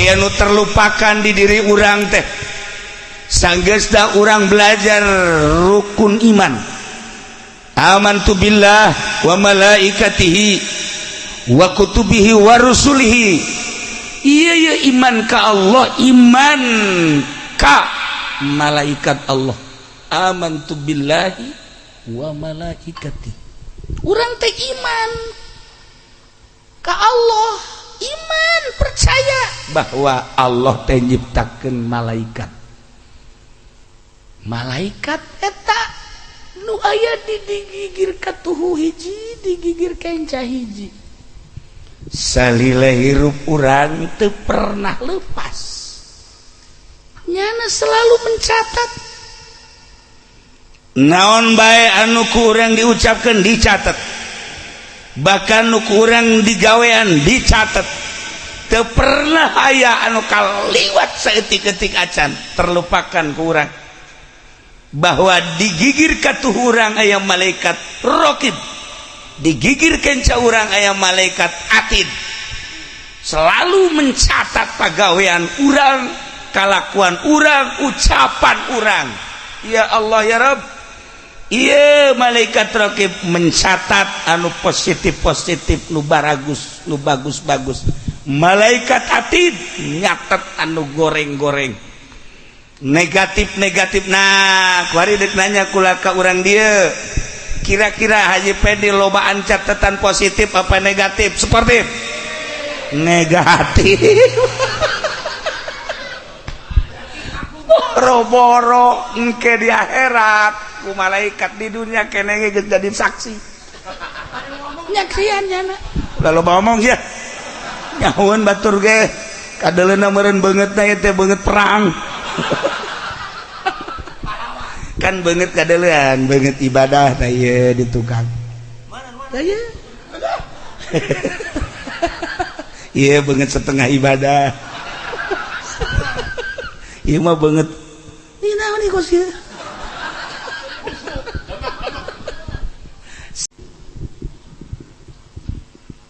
Aya nu terlupakan di diri urang teh. Sanggeusna urang belajar rukun iman, amantu billah wa malaikatihi wa kutubihi wa rusulihi. Iya iya, iman ka Allah, iman ka malaikat Allah. Amantu billahi wa malaikati, urang teh iman ka Allah, iman percaya bahwa Allah teh nyiptakeun malaikat. Malaikat eta nu aya di digigir katuhu hiji, digigir kenca hiji. Salila hirup urang teu pernah lepas, nyana selalu mencatat naon bae anu ku urang diucapkan, dicatat. Bahkan nu ku urang digawean dicatat. Teu pernah aya anu kaliwat saeutik-eutik acan terlupakan ku urang bahwa digigir katuh urang aya malaikat rokib, digigir kenca urang aya malaikat atid, selalu mencatat pagawean urang, kalakuan urang, ucapan urang. Ya Allah, ya Rabb. Iya, malaikat rokib mencatat anu positif positif, nu baragus, nu bagus bagus. Malaikat atid nyatet anu goreng-goreng, negatif negatif. Nah, kuari dek nanya kula ka urang dia, kira-kira Haji Pedi lobaan catatan positif apa negatif? Seperti negatif. Boro-boro engke di akhirat ku malaikat, di dunia kene geus jadi saksi nyaksian nyana. Lalu ngomong sia nyahueun batur ge kadeleuna meureun beungeutna ieu teh beungeut perang kan, beungeut kadelean beungeut ibadah. Tah ieu di tukang tah ieu, ieu beungeut setengah ibadah, ieu mah beungeut ieu naon ieu kos ieu.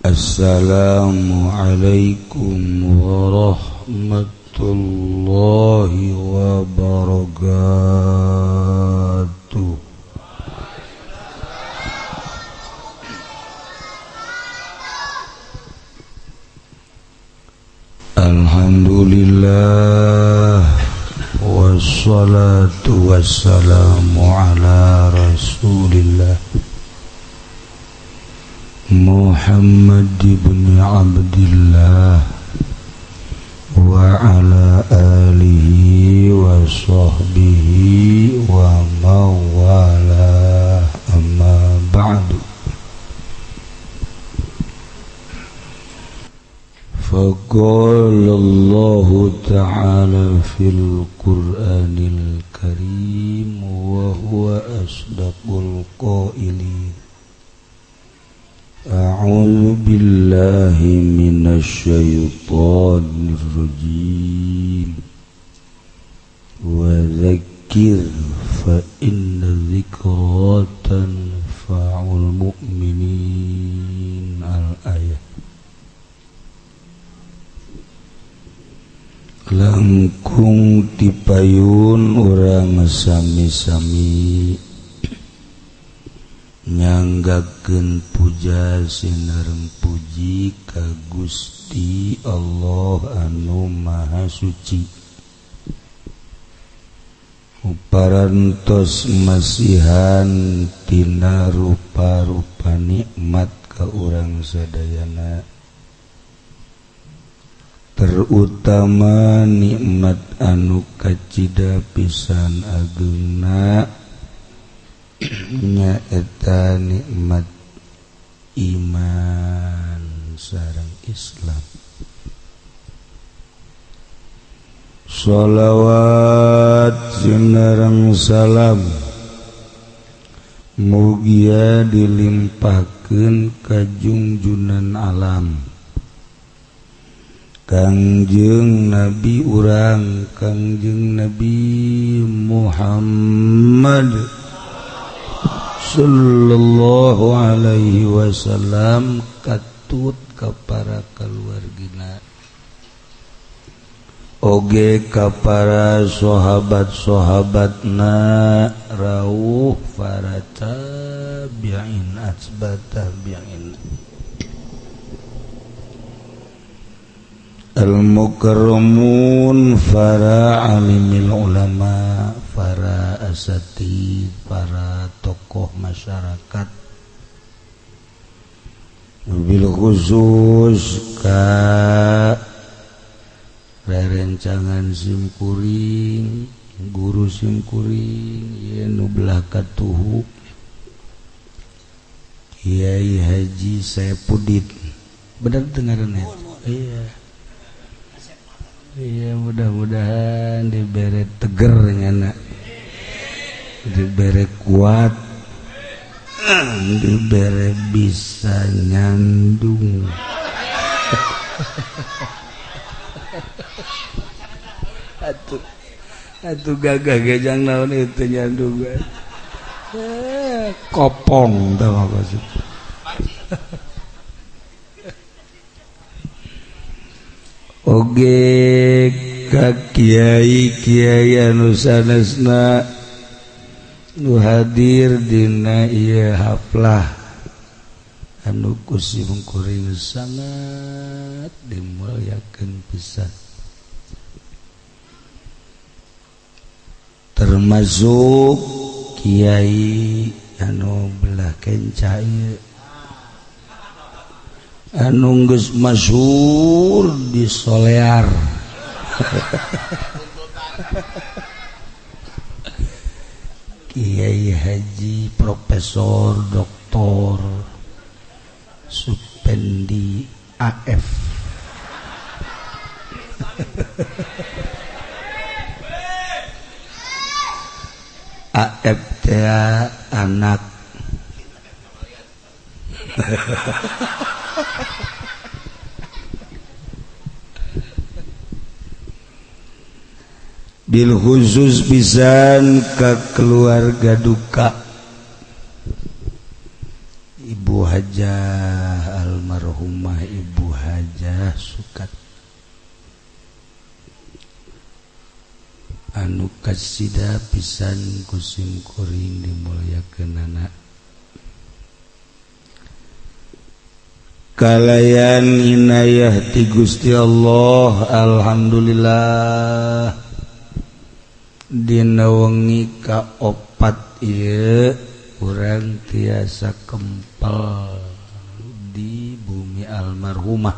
Assalamualaikum warahmatullahi wabarakatuh. Alhamdulillah, wassalatu wassalamu ala rasulillah Muhammad ibn Abdillah wa ala alihi wa sahbihi wa mawalah, amma ba'du. Faqala Allahu ta'ala fil Qur'anil Karim wa huwa asdaqul qailin. A'udzu billahi minasyaitonir rajim. Wa dzakkir fa inna dzikra tanfa'ul mu'minin. Al-ayah. Langkung tipayun urang sami-sami nyanggakeun puja sinareng puji ka Gusti Allah anu Maha Suci. Uparantos masihan tina rupa-rupa nikmat ka urang sadayana, terutama nikmat anu kacida pisan ageungna nyaeta nikmat iman sareng Islam. Sholawat sinareng salam mugia dilimpahkeun ka junjunan alam Kangjeng Nabi urang, Kangjeng Nabi Muhammad sallallahu alaihi wasallam, katut ka para keluargina. Oge ka para sahabat-sahabatna rauh para tabi'in atsba tabi'in al-mukarramun para alimil ulama, para asatid, para tokoh masyarakat, bil khusus ka rerencangan simkuring, guru simkuring ieu nu belah katuhu Kiai Haji Saepudin. Bener teu ngaranna? Iya. Iya, mudah-mudahan dibere teger nyana, dibere kuat, dibere bisa nyandung. Atuh gagah gejang naon itu nyandung kopong tau apa sih. Oge ka kiai kiai anu sanesna nu hadir dina ieu haflah anu ku simkuring sangat dimulyakeun pisan, termasuk kiai anu belah kenca ieu anu geus masyhur di Solear. Kiai Haji Profesor Doktor Supendi AF. AF teh anak bil khusus pisan ke keluarga duka Ibu Hajah almarhumah Ibu Hajah Sukat anu kasida pisan ku simkuring dimulyakeunana kalayan inayah ti Gusti Allah. Alhamdulillah dina wengi kaopat ieu urang tiasa kempel di bumi almarhumah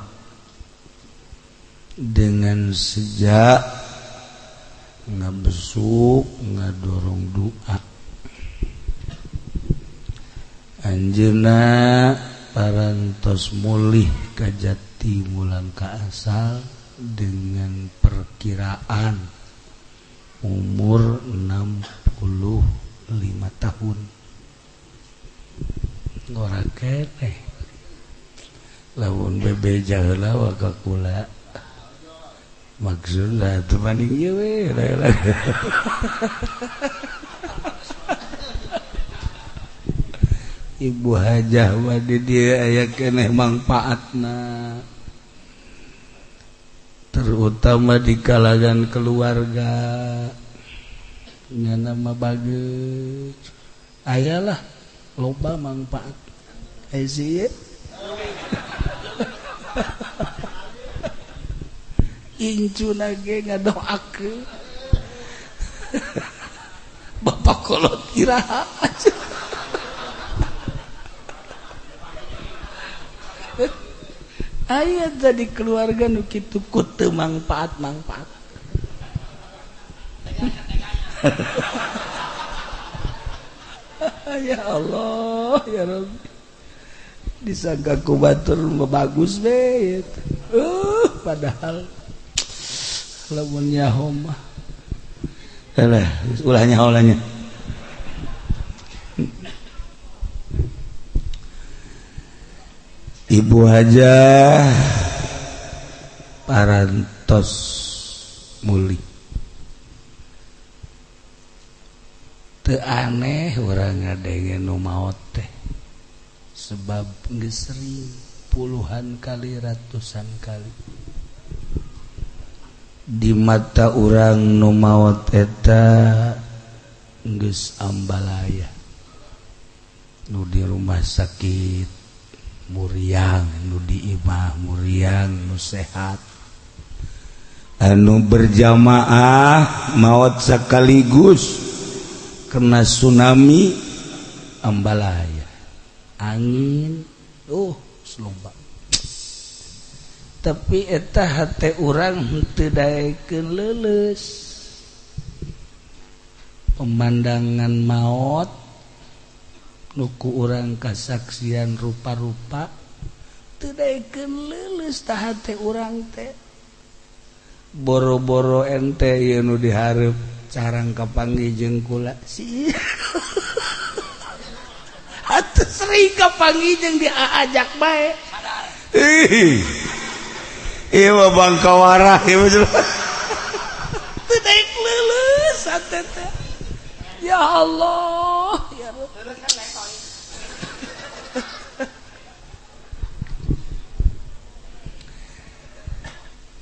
dengan sejak ngabesuk ngadorong doa anjeunna parantos mulih ka jati mulang ka asal dengan perkiraan umur 65 tahun. Ngora keneh lamun bebeja heula wa ka kula maksudna teu maning ieu we. Ibu Hajah mah di dieu aya keneh mangpaatna, terutama di kalangan keluarga nyana mah bagus ayalah loba mangpaat aya sih incuna ge ngadoakeun bapak kolot iraha. Aya tadi keluarga nu kitu ku teu mangpaat-mangpaat. Ya Allah ya Rabbi, disangka ku batur mah bagus we. Padahal lamun nyaho mah eleh ulah nyaho lah nya. Ibu Hajah parantos mulih. Teu aneh urang ngadenge nu maot teh, sebab geus sering puluhan kali ratusan kali. Di mata urang nu maot eta geus ambalaya, nu di rumah sakit muriang, nu di imah muriang, nu sehat anu berjamaah maot sekaligus kena tsunami ambalaya angin lomba. Tapi eta hate urang henteu daekeun leuleus pemandangan maot nu ku urang kasaksian rupa-rupa teu daekeun leuleus tah hate urang teh. Boro-boro ente ieu nu dihareup carang kapanggih jeung kula si atuh sering kapanggih jeung diajak bae. Ih, ieu mah bangka warah ieu mah teu daek leuleus hate teh. Ya Allah ya Rabb.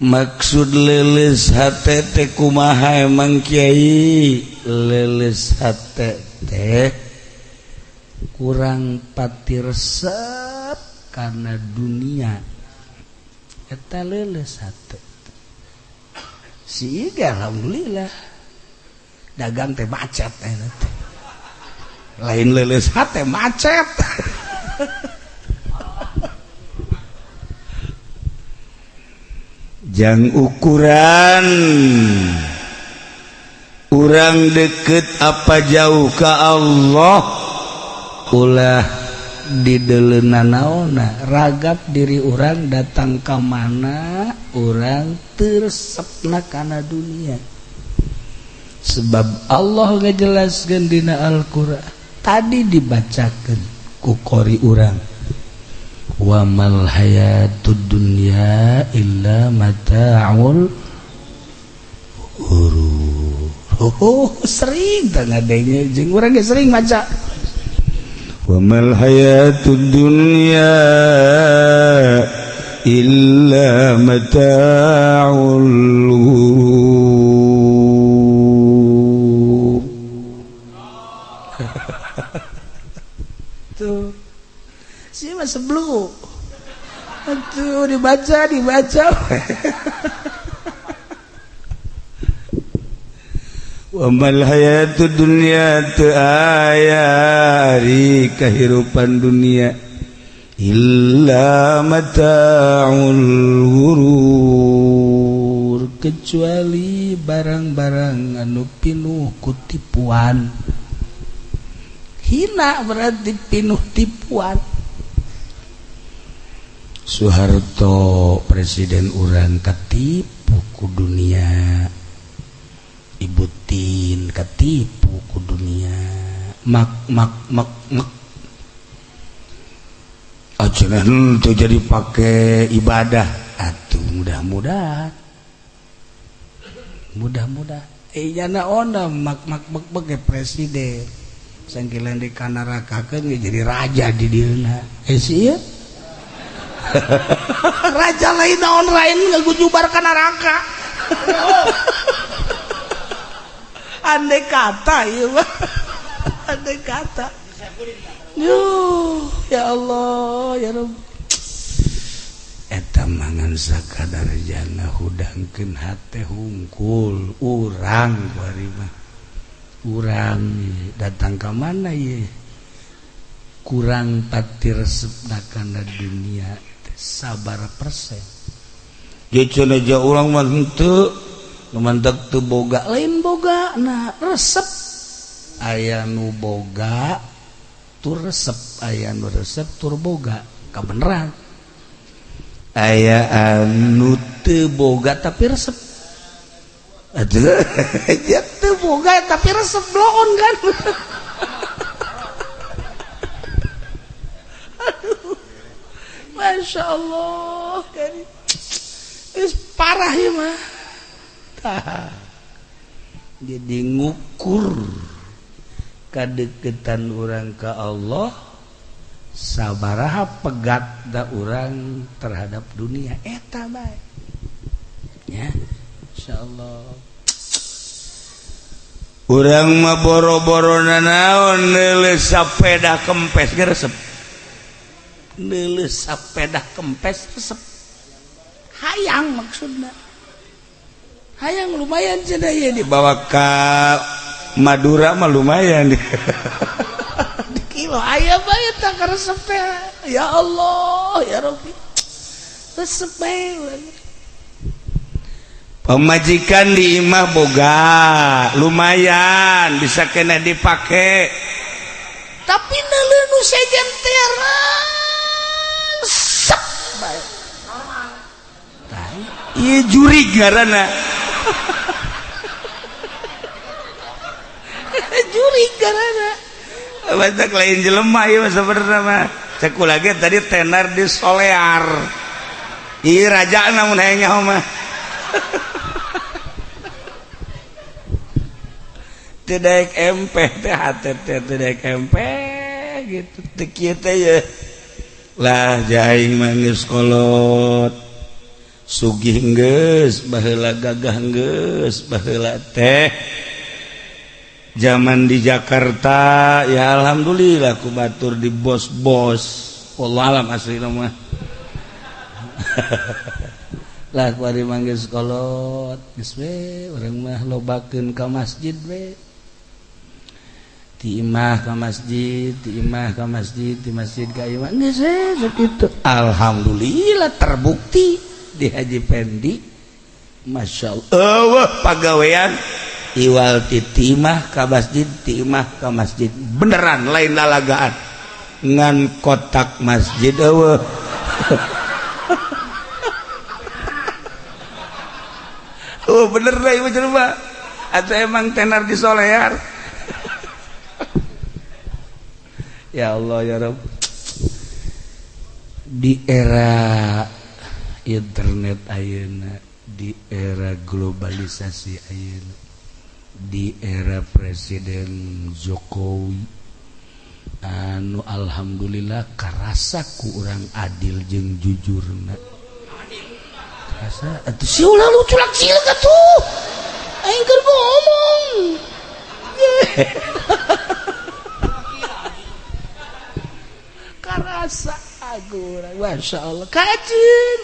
Maksud leuleus hate teh kumaha emang Kiai? Leuleus hate teh kurang pati resep karena dunia eta leuleus hate. Si alhamdulillah dagang teh macet eta teh. Lain leuleus hate macet. Jang ukuran urang deket apa jauh ka Allah ulah dideleuna naonna ragap diri urang datang ka mana urang teu resepna kana dunia. Sebab Allah ngajelaskeun dina Al-Qur'an tadi dibacakeun ku qori urang, wa mal hayatud dunya illa mata'ul ghurur. Oh, sering tah ngadenge jeung urang ge sering maca wa mal hayatud dunya illa mata'ul ghurur. Tuh si mah sebelum atuh dibaca dibaca. Wa mal hayatud dunya teu aya ari kahirupan dunia illa mata'ul ghurur, kecuali barang-barang anu pinuh ku tipuan. Hina berarti pinuh tipuan. Soeharto presiden urang katipu ku dunia, Ibu Tin katipu ku dunia, mak mak mak mak aja henteu jadi pake ibadah atuh mudah-mudahan mudah-mudahan jana ona mak mak mak mak presiden sangkilan di kanarakakeun jadi raja di dieuna si ieu. Raja lain naon lain ngagujubar ka neraka. Andai kata ieu mah. Andai kata. Yuh, ya Allah, ya Rabb. Eta mangan sakadar jana hudangkeun hate hungkul urang bari mah. Urang datang ka mana ieu? Kurang pati resepna kana dunia sabar persen. Cenah ja urang mah henteu, nu mantak teu boga lain boga na resep. Aya nu boga tur resep, aya nu resep tur boga kabeneran. Aya anu teu boga tapi resep. Aduh, ja teu boga tapi resep bloon kan. Aduh, Masya Allah, parah ya mah. Jadi ngukur kadeketan orang ke Allah sabaraha pegat da orang terhadap dunia eta bae. Ya, insyaallah. Masya Allah. Urang mah boro-boro nanaon neuleuh sapeda kempes ge resep. Neuleuh sapeda kempes resep. Hayang maksudna. Hayang lumayan cenah ieu dibawa ka Madura mah lumayan. Di kilo aya bae tah karesep teh. Ya Allah, ya Rabbi. Resep bae urang. Pemajikan di imah boga lumayan bisa kena dipake, tapi neuleuh nu sejen teh resep bae. Tah, ieu jurig ngaranna. Jurig ngaranna. Banyak lain jelema ieu mah sebenarnya mah. Cek kula ge tadi tenar di Solear. Ieu raja namun hayang nyaho mah. Teu daek MP teh hate teh teu daek MP gitu teu kieu teh ye. Lah jaing mah geus kolot. Sugih geus, baheula gagah geus, baheula teh zaman di Jakarta ya alhamdulillah ku batur di bos-bos. Wallahu alam asli mah. Lah kuari mah geus kolot, geus we urang mah lobakeun ka masjid we. Di imah ka masjid, di imah ka masjid, di masjid ka imah geus we sakitu. Alhamdulillah terbukti di Haji Pendi. Masya Allah. Eueuh pagawean iwal ti imah ka masjid, ti imah ka masjid. Beneran lain lalagaan. Ngan kotak masjid eueuh. Oh bener lah ieu jelema. Atau emang tenar di Solear. Ya Allah ya Rabb. Di era internet ayeuna, di era globalisasi ayeuna, di era Presiden Jokowi anu alhamdulillah karasa ku urang adil jeung jujurna. Karasa atuh si ulah lu culak cilik atuh. Aing keur ngomong. Karasa aku urang Masya Allah kacir.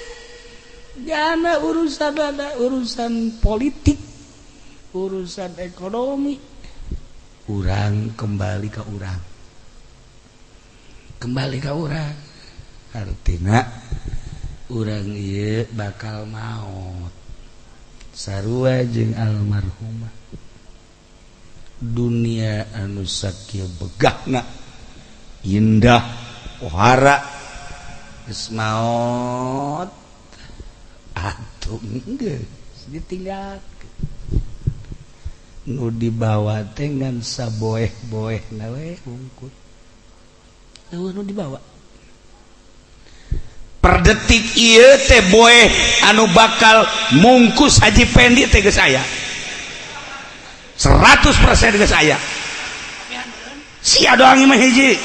Jana urusan ada urusan politik, urusan ekonomi. Urang kembali ke urang. Kembali ke urang. Artina urang ieu bakal maot. Sarua jeung almarhumah. Dunia anu sakieu begahna indah pohara geus maot atuh geus ditinggalkeun. Nu dibawa teh ngan saboeh-boehna we hungkul. Eueuh nu dibawa. Per detik ieu teh boeh anu bakal mungkus Haji Pendi teh geus aya. 100% geus aya. Sia doang mah hiji.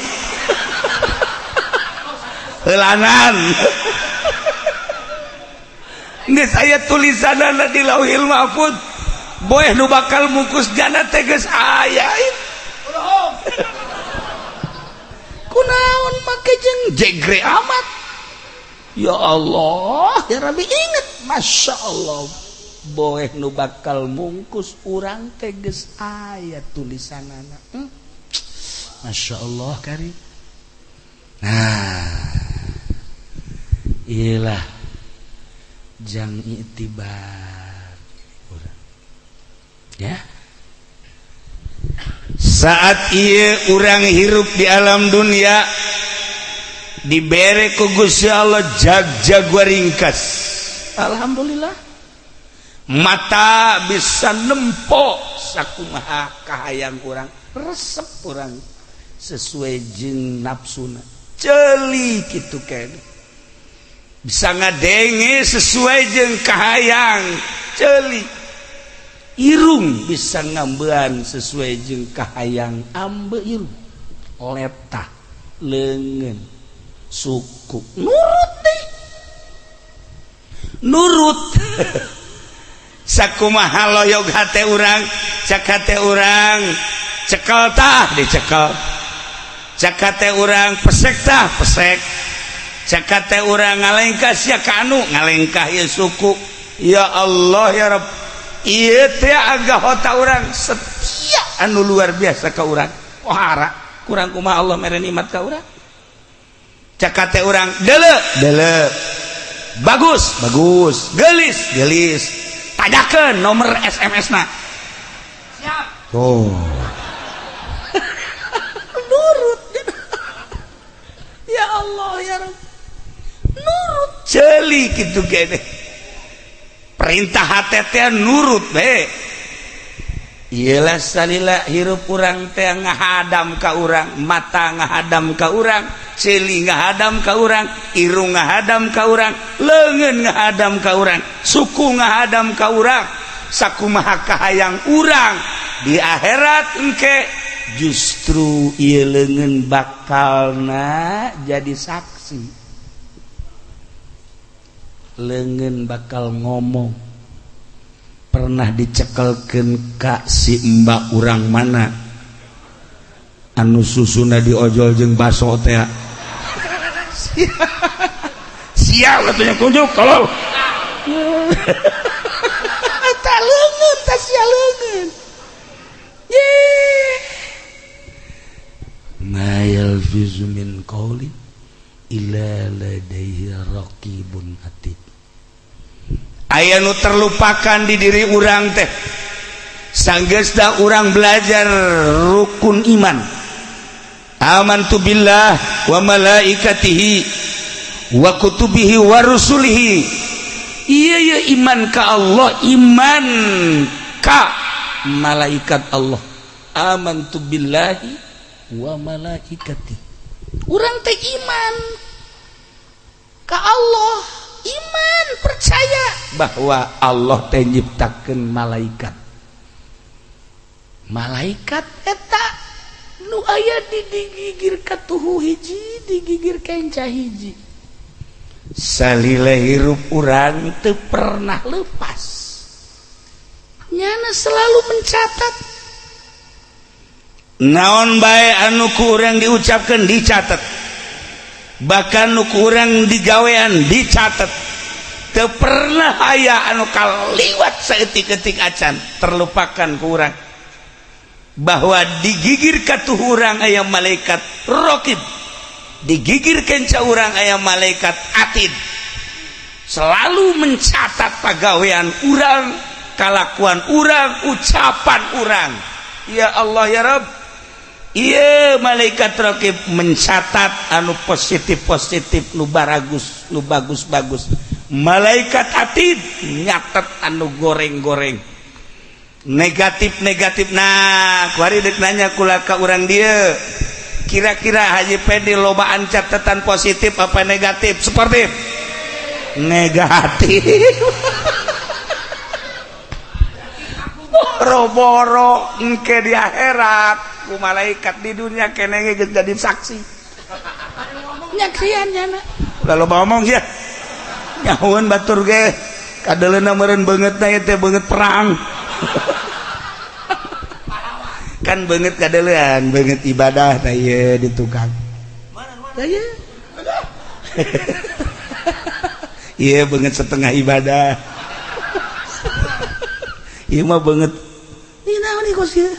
Heulanan. Geus aya tulisanana di Lauhil Mahfuz. Boeh nu bakal mungkus jana teh geus aya. Kunaon make jeung jegre amat. Ya Allah, ya Rabbi inget, Masya Allah. Boeh nu bakal mungkus urang teh geus aya tulisanana. Masya Allah kari. Nah, iyalah jang iktibar urang. Ya. Saat ieu urang hirup di alam dunia dibere ku Gusti Allah jag-jag waringkas. Alhamdulillah. Mata bisa nempo sakumaha kahayang urang, resep urang sesuai jeung nafsuna. Ceuli kitu keneh. Bisa ngadenge sesuai jeung kahayang, ceuli. Irung bisa ngambean sesuai jeung kahayang, ambe irung. Letah, leungeun, suku, nurut deh. Nurut. Sakumaha loyog hate urang, cak hate urang cekel tah dicekel, cak hate urang pesek tah pesek, cak hate urang ngalengkah sia ka anu ngalengkah ieu suku. Ya Allah ya Rabb, ieu teh agahota urang setia anu luar biasa ka urang. Pohara kurang kumaha Allah mere nikmat ka urang. Cak hate urang deuleu deuleu, bagus bagus, geulis geulis, tanyakeun nomor SMS na. Siap. Oh, nurut. Ya Allah ya Rabb, nurut ceuli kitu kene perintah hate teh nurut be. Iyalah, salila hirup urang teh ngahadam ka urang, mata ngahadam ka urang, ceuli ngahadam ka urang, irung ngahadam ka urang, leungeun ngahadam ka urang, suku ngahadam ka urang. Sakumaha kahayang urang di akhirat engke, justru ieu leungeun bakalna jadi saksi, leungeun bakal ngomong pernah dicekelkeun ka si mbak urang mana anu susuna diojol jeung baso teh. Siap katanya, kunjuk kalau tak leungeun tah sia leungeun. Ye ma yalfizu min qaulin illa ladaihi raqibun atid. Aya nu terlupakan di diri urang teh. Sanggeusna urang belajar rukun iman, amantu billah wa malaikatihi wa kutubihi wa rusulihi. Iya ya, iman ka Allah, iman ka malaikat Allah. Amantu billahi wa malaikati, urang teh iman ka Allah, iman percaya bahwa Allah teh nyiptakeun malaikat. Malaikat eta nu aya di digigir katuhu hiji, digigir kenca hiji. Salila hirup urang teu pernah lepas, nyana selalu mencatat naon bae anu ku urang diucapkan dicatat, bahkan nu ku urang digawean dicatat. Teu pernah aya anu kaliwat saeutik-eutik acan terlupakan ku urang bahwa digigir katuh urang aya malaikat rokib, digigir kenca urang aya malaikat atid, selalu mencatat pagawean urang, kalakuan urang, ucapan urang. Ya Allah ya Rabb, iya, malaikat rokib mencatat anu positif positif, nu baragus, nu bagus bagus. Malaikat atid nyatet anu goreng-goreng, negatif negatif. Nah, kuari dek nanya kula ka urang dia, kira-kira Haji Pedi lobaan catatan positif apa negatif? Seperti negatif. Boro-boro engke di akhirat ku malaikat, di dunia kene geus jadi saksi nyaksian nyana. Lalu ngomong ya nyahuan batur ge kadeleuna meureun beungeutna ieu teh beungeut perang kan, beungeut kadelean beungeut ibadah tah ieu di tukang tah ieu. Ieu beungeut setengah ibadah, ieu mah beungeut ieu naon ieu kos ieu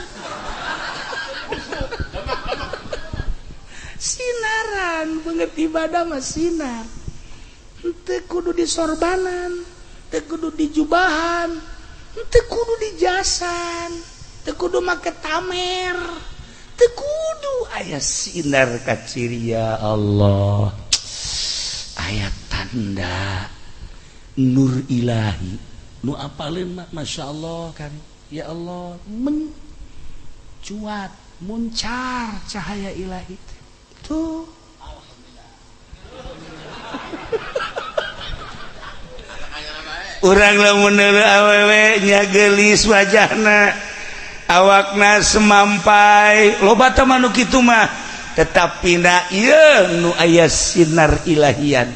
sinaran. Beungeut ibadah mah sinar, henteu kudu disorbanan, teu kudu dijubahan, henteu kudu dijasan, teu kudu make tamer, teu kudu. Aya sinar kaciri. Ya Allah, aya tanda nur ilahi nu apaleun mah Masya Allah kan. Ya Allah, mencuat muncar cahaya ilahi tuh. Urang lamun awewe nya geulis wajahna, awakna semampai, loba teh mah nu kitu mah, tetapi na ieu nu aya sinar ilahian.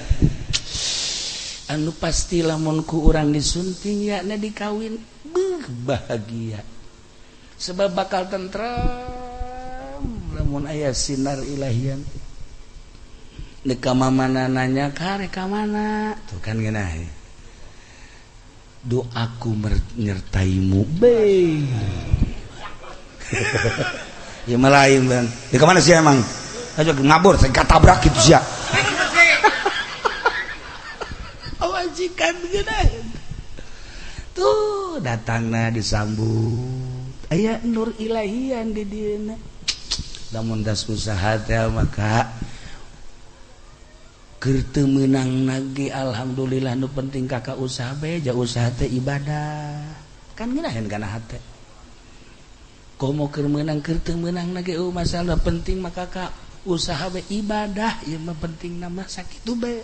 Anu pasti lamun ku urang disunting ya na dikawin, beuh, bahagia sebab bakal tentram lamun aya sinar ilahian. Dek ka mana nanya kare ka mana tuh kan, ngeunah doaku menyertaimu be. Ya lain, Bang. Di mana sih emang? Aja ngabur, saya katabrak gitu sih ya. Majikan ngeunah tuh datangna disambut, aya nur ilahian di dieuna. Lamun das usaha teh maka keur teu meunang nage, alhamdulillah. Nu penting kakak usaha bae ja, usaha teh ibadah kan, ngeunaheun kana hate. Komo keur meunang, keur teu meunang nage, oh masalah, penting maka kak usaha bae, ibadah ieu mah penting nama sakitu bae.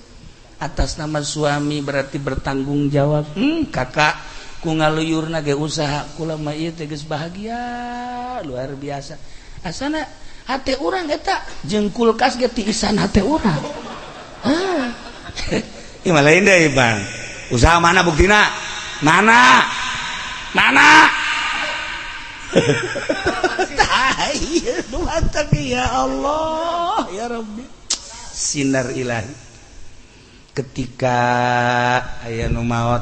Atas nama suami berarti bertanggung jawab. Kakak ku ngaluyurna ge usaha kula mah, ieu teh geus bahagia luar biasa. Asana hate urang eta jeung kulkas ge tiisan hate urang. Ah. Ieu mah lain deui, Bang. Usaha mana buktina? Mana? Mana? Tah ieu nu ya Allah ya Rabbi. Sinar ilahi. Ketika aya nu maot,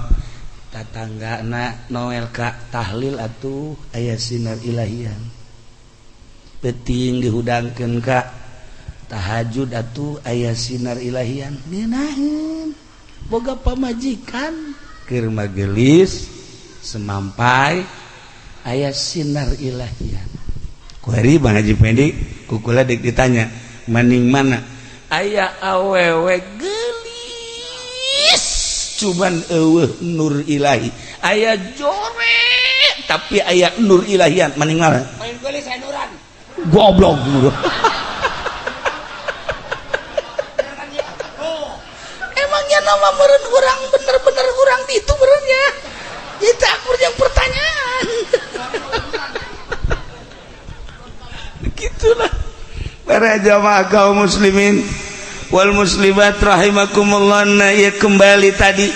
tatanggana Noel ka tahlil atuh, aya sinar ilahian. Peuting dihudangkeun ka tahajud atuh, aya sinar ilahian. Ngeunaheun boga pamajikan keur magelis semampai, aya sinar ilahian. Kuari Bang Haji Pendi kukula dek ditanya maning mana, aya awewe gelis cuman eueuh nur ilahi, aya jore tapi aya nur ilahian, maning mana? Main gelis aya nuran. Goblok. Emangnya nama meren orang bener-bener orang itu merennya itu aku yang pertanyaan gitulah. Para jamaah kaum muslimin wal muslimat rahimakumullah. Nah ya, kembali tadi,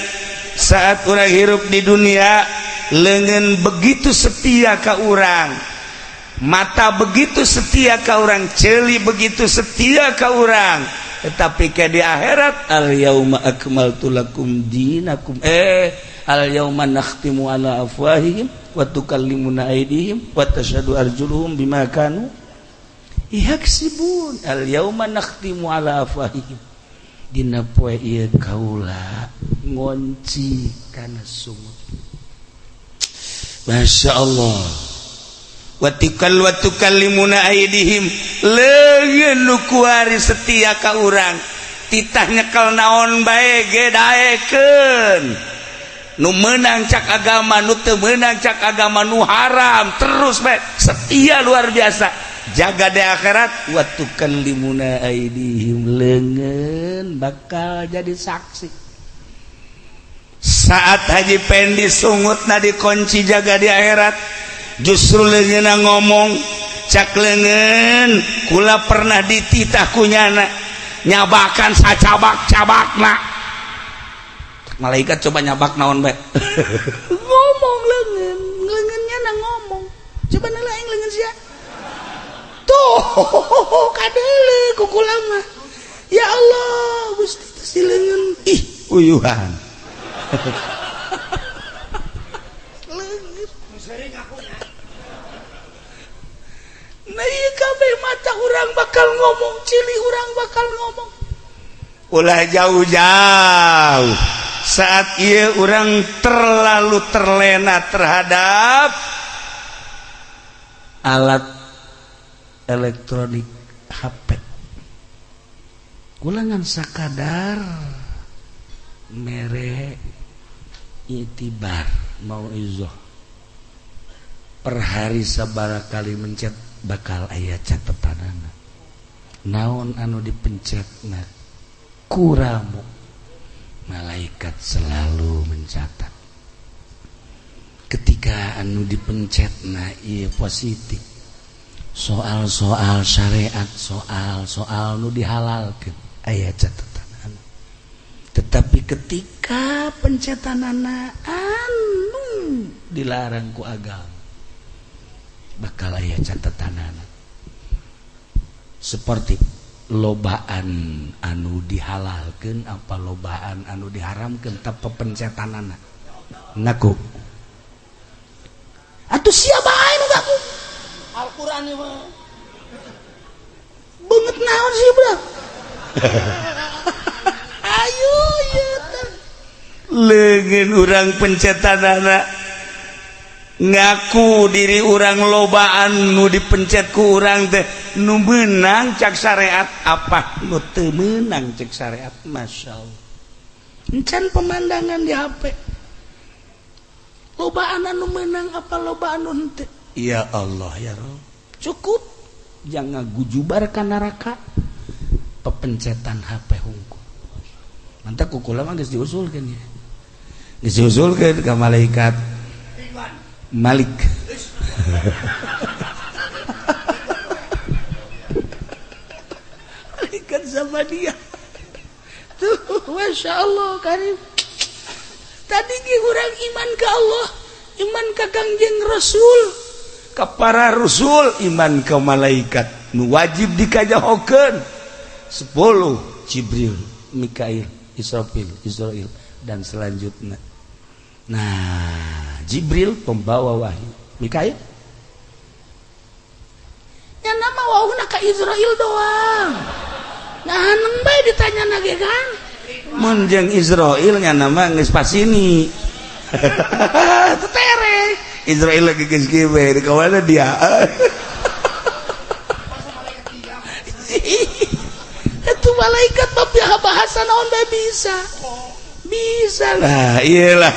saat orang hirup di dunia, lengan begitu setia ke orang, mata begitu setia ke orang, celi begitu setia ke orang, tetapi ke di akhirat, al yauma akmaltu lakum dinakum, al yauma nakhtimu ala afwahihim wa tukallimuna aydihim wa tashhadu arjuluhum bima kanu yaksibun. Al yauma nakhtimu ala afwahihim, dina poe ieu kaula ngonci kana sungut. Masya Allah. Watikal wa tukallimuna aydihim, leungeun nu kuari setia ka urang, titah nyekel naon bae ge daekeun, nu meunang cak agama, nu teu meunang cak agama, nu haram terus bae setia luar biasa. Jaga di akhirat, wa tukallimuna aydihim, leungeun bakal jadi saksi. Saat Haji Pendi sungutna dikunci, jaga di akhirat justru leungeunna ngomong. Cak leungeun, kula pernah dititah kunyana nyabakan sacabak-cabakna. Malaikat coba nyabak naon bae ngomong leungeun, leungeunnya na ngomong. Coba nela aing leungeun sia tuh kadele ku kula mah. Ya Allah Gusti, si leungeun ih uyuhan. Leungeun. Sering akunya. Nah iya, kabeh mata orang bakal ngomong, cili orang bakal ngomong. Ulah jauh-jauh, saat ia orang terlalu terlena terhadap alat elektronik HP, ulangan sakadar mere itibar mau izoh per hari sabara kali mencet, bakal aya catetanana naon anu dipencet. Nah, kuramu malaikat selalu mencatat ketika anu dipencet. Nah iya, positif soal-soal syariat, soal-soal nu dihalalkan, aya catatan. Tetapi Ketika pencetanana anu dilarang ku agama, bakal aya catatanana seperti lobaan anu dihalalkan apa lobaan anu diharamkan, tanpa pencetanana ngaku atau siapa nu ngaku. Al-Qur'an ieu mah. Banget naon sih, bro? Ayo ya teh leungeun urang pencetanana ngaku diri urang lobaan nu dipencet ku urang teh nu meunang cak syariat apa nu teu meunang cek syariat. Masya Allah, encan pemandangan di HP lobaan anu meunang apa lobaan anu henteu. Ya Allah, ya Rob, cukup jangan gujubar ka neraka pepencetan HP hungkul. Mantap, ku kula mah geus diusulkeun ya, geus diusulkeun ka malaikat Malik. Malaikat sama dia tuh. Masya Allah karim, tadi ge urang iman ke Allah, iman ke Kangjeng Rasul, ke para rasul, iman ke malaikat nu wajib dikajahokeun 10, Jibril, Mikail, Israfil, Israel, dan selanjutnya. Nah, Jibril pembawa wahyu, Mikail ya nama wahuna ka Israel doang. Nah, haneng bae ditanya nage kan mun jeung Israel nya nama geus pasini tetere Israel lagi geus kieu di kawana dia. Itu malaikat mah bahasa naon bae bisa bisa lah. Iyalah,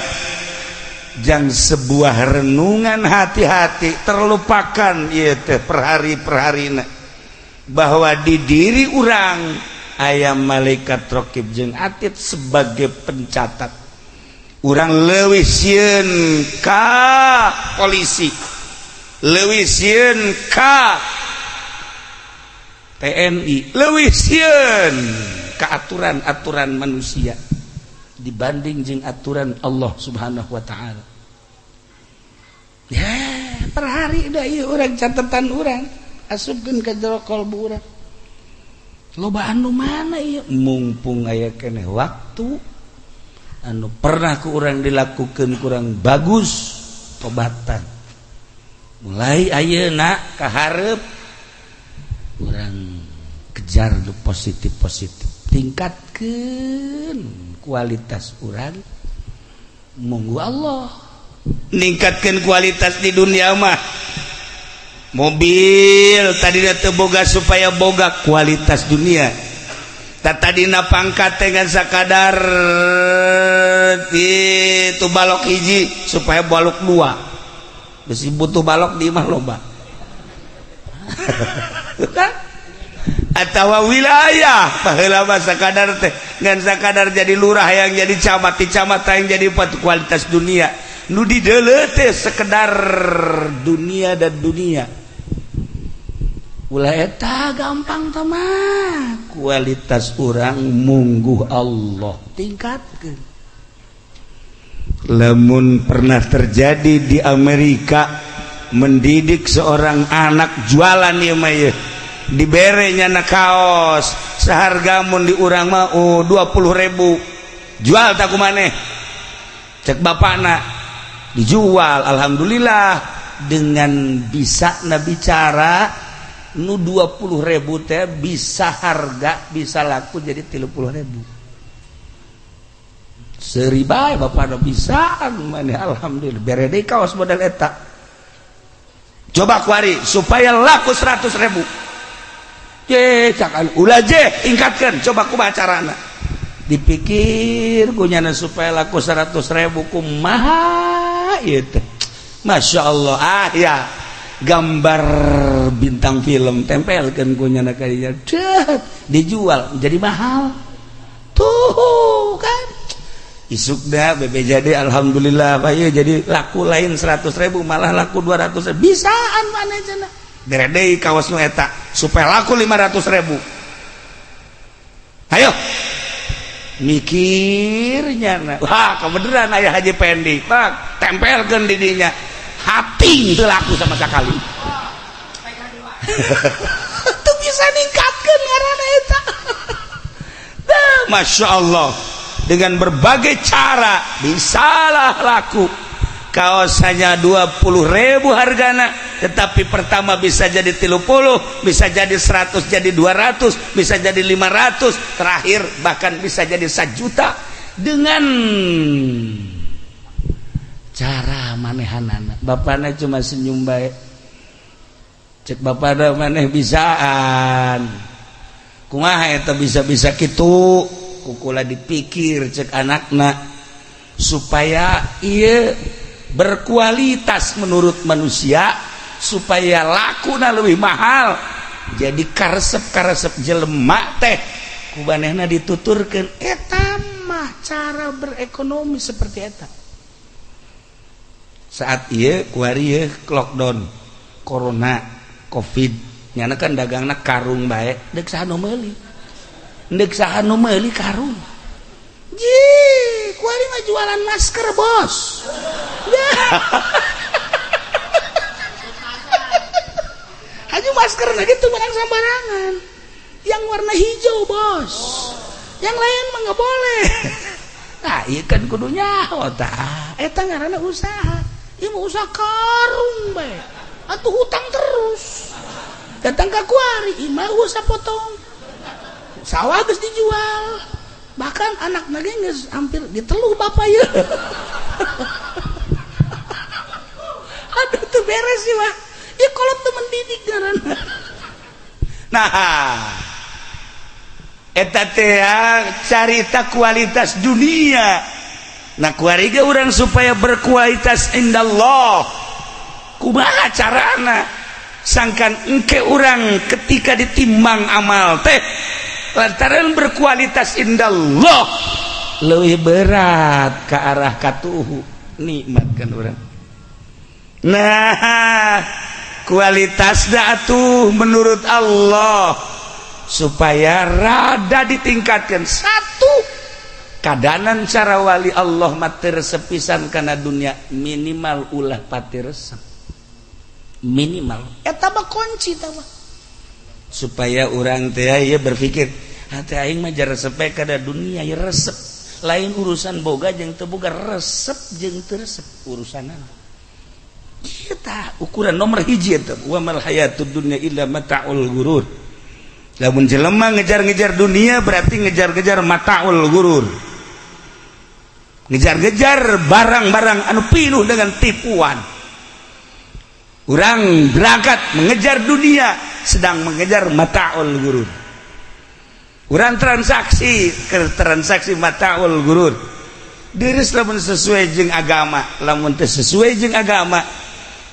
jang sebuah renungan hati-hati terlupakan ieu teh perhari-perharina bahwa di diri urang aya malaikat rokib jeung atid sebagai pencatat. Urang leuwih sieun ka polisi, leuwih sieun ka TNI, leuwih sieun ka aturan-aturan manusia dibanding jeung aturan Allah Subhanahu wa taala. Ya, per hari da ieu urang catatan urang asupkeun ka jero kalbu urang. Lobaan nu mana ieu? Mumpung aya keneh waktu anu pernah ku urang dilakukeun kurang bagus, tobatan. Mulai ayeuna ka hareup urang kejar nu positif-positif, tingkatkeun kualitas urang. Monggo Allah ningkatkan kualitas di dunia mah. Mobil tadi teu boga supaya boga, kualitas dunia. Tak tadina pangkat dengan sakadar itu balok hiji supaya balok dua, besi butuh balok di imah loba kan? Atau wilayah baheula mah sakadar teh ngan sakadar jadi lurah yang jadi camat, di camat yang jadi kualitas dunia nu dideuleu teh sekedar dunia dan dunia. Ulah eta gampang mah, kualitas urang mungguh Allah tingkatkeun. Lamun pernah terjadi di Amerika, mendidik seorang anak jualan ieu mah ieu, diberenya na kaos seharga mun di urang mah oh 20.000, jual tak ku maneh cek bapakna, dijual. Alhamdulillah, dengan bisa na bicara nu 20.000 teh bisa harga, bisa laku jadi 30.000. Seuri bae bapakna, bisa maneh, alhamdulillah bere deui kaos model eta. Coba kuari supaya laku 100.000. Je cak ulah je, ingkatkeun coba kumaha carana. Dipikir kunyana supaya laku 100.000 kumaha ieu teh. Masya Allah, ah ya gambar bintang film tempelkeun kunyana ka dinya, dijual jadi mahal tuh kan. Isuk dah bebe jadi alhamdulillah Pak ieu jadi laku lain 100.000 malah laku 200.000, bisaan mana cenah. Bere deui kaos nu eta supaya laku 500.000. Ayo. Mikirnya na. Wah, kebeneran aya Haji Pendi. Pak, tempelkeun di dinya. Hati teu laku sama sekali. Teu bisa ningkatkeun ngaranna eta. Dah, Masya Allah. Dengan berbagai cara bisalah laku. Kaos hanya 20.000 hargana, tetapi pertama bisa jadi 30, bisa jadi 100, jadi 200, bisa jadi 500, terakhir bahkan bisa jadi 1 juta dengan cara manehanana. Bapakna cuma senyum baik. Cek bapakna maneh bisaan. Kumaha eta bisa-bisa kitu? Kukula dipikir cek anakna supaya ieu berkualitas menurut manusia, supaya lakuna lebih mahal. Jadi karesep-karesep jelema teh ku manehna dituturkeun eta mah cara berekonomi seperti eta. Saat ieu kuari ieu lockdown corona covid nyana kan dagangna karung bae, deuk saha nu meuli, deuk saha nu meuli karung. Ji, kuari mah jualan masker, bos. Ya. Haju masker nah gitu barang sembarangan. Yang warna hijau, bos. Yang lain mah nggak boleh. Nah, iya kan kudu nyaho tah. Eta ngaranna usaha. Ieu mah usaha karung bae. Atuh hutang terus. Datang ka kuari, ieu mah usaha potong. Sawah geus dijual. Bahkan anak lagi geus hampir diteluh bapak ya. Aduh, tuh beres sih mah. Ya kalau tuh mendidik ngaranna. Nah, eta teh carita kualitas dunia. Nah, kuari ge urang supaya berkualitas indallah. Kumaha carana? Sangkan engke urang ketika ditimbang amal teh lantaran berkualitas indallah lebih berat ke arah katuhu nikmat kan orang. Nah, kualitas atuh menurut Allah supaya rada ditingkatkan. Satu kadanan cara wali Allah mah teu resep pisan kana dunia, minimal ulah pati resep, minimal eta mah kunci eta mah supaya orang teh ya berpikir hati aing mah resep kana dunia ya resep, lain urusan boga jeung teu boga, resep jeung teu resep urusanana. Kita ukuran nomor hiji eta wa mal hayatud dunya illa mataul gurur. Lamun jelema ngejar-ngejar dunia berarti ngejar-ngejar mataul gurur, ngejar-ngejar barang-barang anu pinuh dengan tipuan. Orang berangkat mengejar dunia sedang mengejar mataul gurur. Orang transaksi ke transaksi mataul gurur. Deres lamun sesuai jeung agama, lamun teu sesuai jeung agama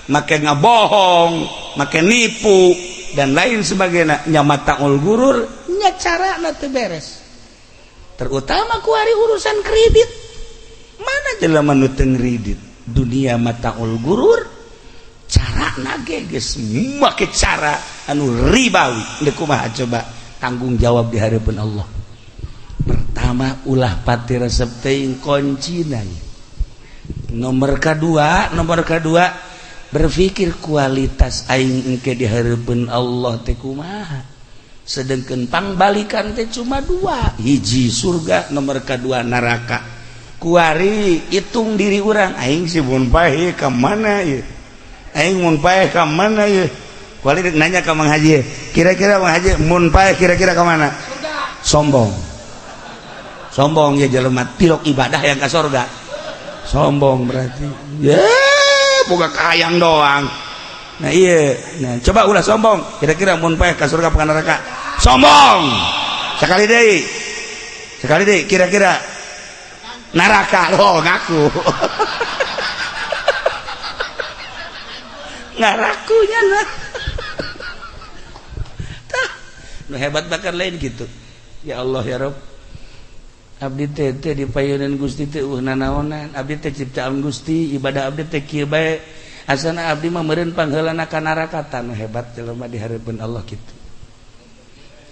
make ngabohong, make nipu dan lain sebagainya nya mataul gurur nya carana teu beres. Terutama kuari urusan kredit. Mana jelema nu teu kredit? Dunia mataul gurur, cara nage geus make cara anu ribawi. Deuk kumaha coba tanggung jawab di hadapan Allah? Pertama ulah pati resep teuing kuncina. Nomor kedua berpikir kualitas aing engke di hadapan Allah teh kumaha. Sedangkan pangbalikan teh cuma dua, hiji surga, nomor kedua neraka. Kuari hitung diri orang, aing si mun paeh ka mana ieu, aing mun paeh ka mana ieu. Kuari nanya ke Mang Haji, kira-kira Mang Haji mun paeh kira-kira ka mana? Sombong, sombong ya jelema tilok ibadah yang ke surga, sombong berarti ya boga kayang doang. Nah iya, nah coba ulah sombong, kira-kira mun paeh ka surga apa ka neraka? Sombong sekali deh, sekali deh, kira-kira neraka. Oh, ngaku ngarakunya. Nah, tah nu hebat bahkan lain gitu. Ya Allah ya Rob, abdi teh teh di payunan Gusti teh nanaonan, abdi teh ciptaan Gusti, ibadah abdi teh kieu bae, asana abdi mah meureun pangheulana ka neraka. Tah, nu hebat jelema di hareupeun Allah kitu.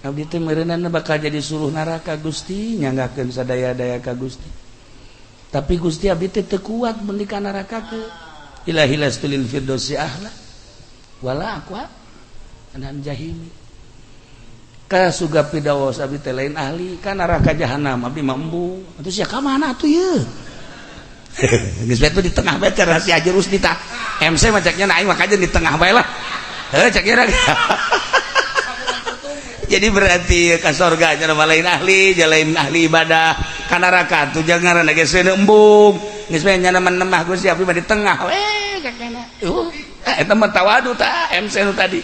Abdi teh meureunana bakal jadi suruh neraka Gusti, nyanggakeun sadaya-daya ka Gusti. Tapi Gusti abdi teh teu kuat mun di ka neraka ke. Ilahi lastu lil firdausi ahla wala aqwa anan jahimi. Ka surga firdaus abdi teh lain ahli, ka neraka jahanam abdi mah embung. Atuh sia ka mana atuh ieu? Geus bae di tengah bae rahasia Haji Rusdi tah. MC mah ceknya aing mah kajen di tengah bae lah. Heuh cek kira. Jadi berarti ka sorga nya lain ahli, lain ahli ibadah, ka neraka tuh jangan geus embung. Geus bae nya nemah Gusti abdi mah di tengah we ceknya. Eta mah tawadu tah MC nu tadi.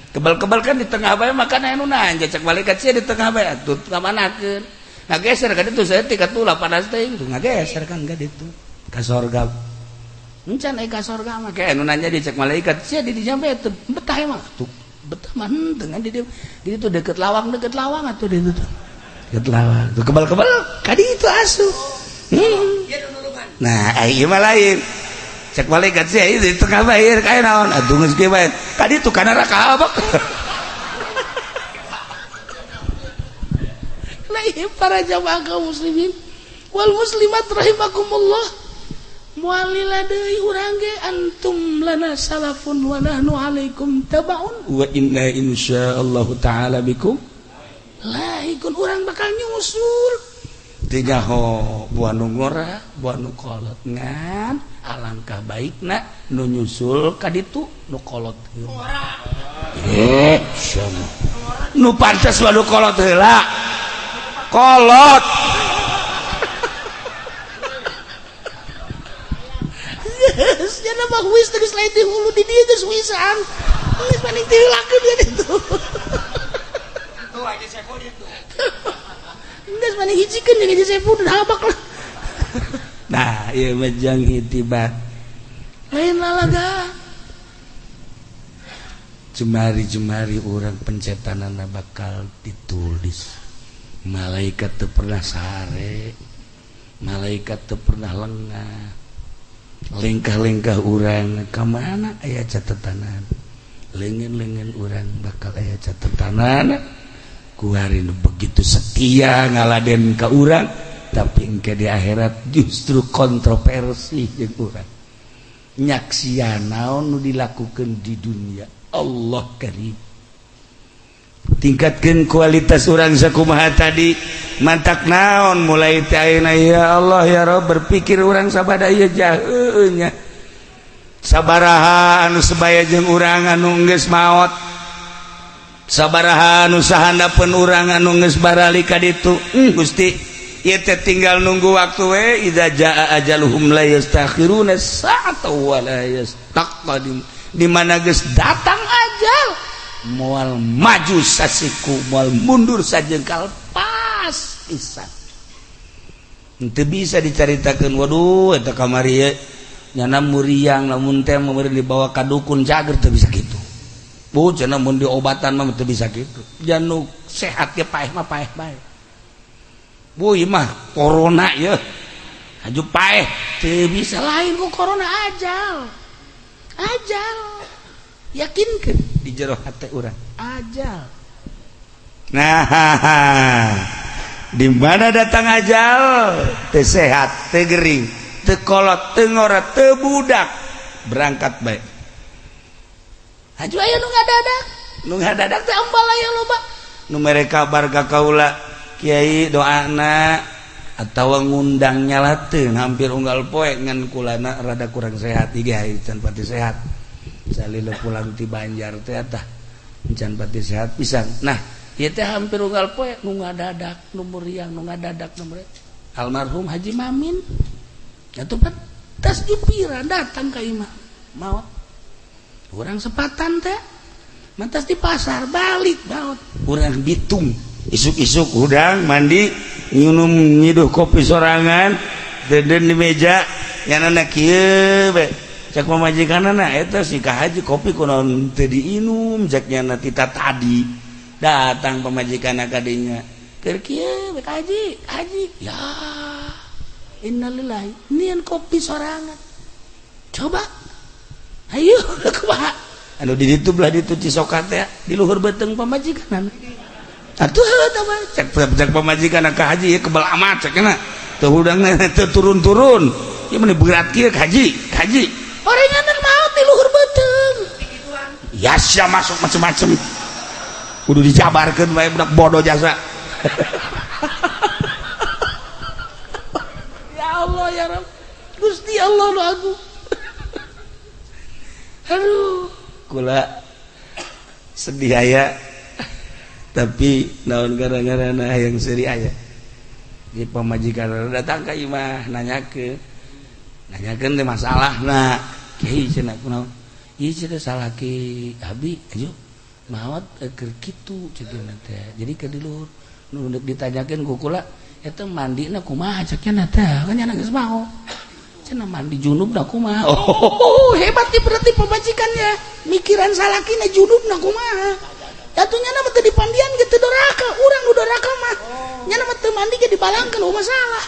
Kebal-kebal kan di tengah bae makana anu nanya cek malaikat sia di tengah bae atuh ngamanakeun. Ngageser ka ditu saeutik atuh lah panas teh itu ngageser kan ka ditu ka sorga. Encan ka sorga mah kayak anu nanya di cek malaikat sia di dinya bae teu betah emang tuh. Betah mah henteu kan di ditu deket lawang atuh di ditu. Deket lawang. Tuh kebal-kebal ka ditu asup. Nah, ieu mah lain. Cek malaikat sia di tengah bae kaya naon atuh geus kieu bae. Ka ditu ka neraka abak. Lah ieu para jamaah kaum muslimin wal muslimat rahimakumullah. Mualila deui urang ge antum lana salafun wa nahnu alaikum tabaun wa inna insyaallahu taala bikum laikun. Urang bakal nyusul teu nyaho buah nu ngora buah nu kolot ngan alangkah baikna nu nyusul ka ditu nu kolot heula. Insyaallah nu pantes nu kolot heula kolot. Nya mah wis geus lain di hulu di dieu geus wisan. Geus paling dilakeun dia ditu. Tuh aja Saifuddin tuh. Geus paling hijikeun jeung Haji Saifuddin habak lah. Nah, ieu mah jang itibat. Lain lalaga. Jemari-jemari urang pencetanana bakal ditulis. Malaikat teu pernah sare. Malaikat teu pernah lengah. Lengkah-lengkah urang ka mana aya catetanan, lengan-lengan urang bakal aya catetanan. Kuari nu begitu setia ngaladen ka urang, tapi engke di akhirat justru kontroversi jeung urang. Nyaksian naon nu dilakukeun di dunia. Allah karim. Tingkatkeun kualitas urang sakumaha tadi. Mantak naon mulai teh ayeuna ya Allah ya Rabb berpikir urang sabada ieu jaheunya nya. Sabaraha anu sebaya jeung urang anu geus maot. Sabaraha anu sahandapeun urang anu geus barali ka ditu. Gusti, ieu teh tinggal nunggu waktu we idza jaa ajaluhum la yastakhiruna sa'ata wa la yastaqdim. Di mana geus datang ajal moal maju sasiku moal mundur sajengkal pas pisan. Henteu bisa dicaritakeun waduh eta kamari ye nyana muriang lamun teh meureun dibawa ka dukun cager teu bisa kitu. Bu cenah mun diobatan mah teu bisa kitu. Janu sehat ge paeh mah paeh bae. Bu ieu mah corona ye. Haju paeh teu bisa lain ku corona ajal. Ajal. Yakinkeun di jero hate urang ajal. Nah, di mana datang ajal teu sehat, teu gering, teu kolot, teu ngora, teu budak, berangkat bae. Haju aya nu ngadadak, nu ngadadak teh ambal aya loba. Nu mere kabar ka kaula, kiai doana atawa ngundang nyalateun hampir unggal poe ngan kulana rada kurang sehat ieu can pati sehat. Salila pulang ti Banjar teh tah can pati sehat pisan. Nah, ieu teh hampir unggal poe nu ngadadak, nu muriang, nu ngadadak, nu muriang. Almarhum Haji Mamin. Atuh tas jupiran datang ka imah. Maot. Urang sepatan teh. Mantas di pasar balik maot. Urang Bitung isuk-isuk hudang mandi nginum nyiduh kopi sorangan deden di meja nyanana kieu be. Cek pamajikanana eta si ka haji kopi kunaon teu diinum cek nyana tita tadi. Datang pamajikanna ka dinya. Keur kieu be ka haji, haji. Ya innalillahi nian kopi sorangan. Coba. Ayo kumaha? Anu di ditu belah ditu Cisoka teh di luhur beuteung pamajikanana. Atuh heuh mah cek cek pamajikan ka haji ieu kebal amat cek na. Teu hudang teu turun-turun. Ieu mah berat kieu ka haji, ka haji. Orengan maot di luhur beuteung. Ya sia masuk macem-macem. Kudu dijabarkeun bae budak bodoh jasa. Ya Allah ya Rabb. Gusti Allah nu agung. Aduh, kula sedih aya. Tapi naon gara-gara na yang seri aya. Di pamajikan datang ka imah nanyakeun. Nanyakeun teh masalahna. Kiai cenah kunaon? Ieu cenah salaki abi ayo maot keur kitu cenah teh. Jadi ke di luhur nu ditanyakeun ku kula eta mandina kumaha cek nya teh kan nya geus maot. Cenah mandi junubna kumaha? Oh, hebat nih berarti pamajikannya. Mikiran salakina junubna kumaha? Atuh nya mah teu dipandian ge teu doraka, urang nu doraka mah. Nya mah teu mandi ge dibalangkeun oh masalah.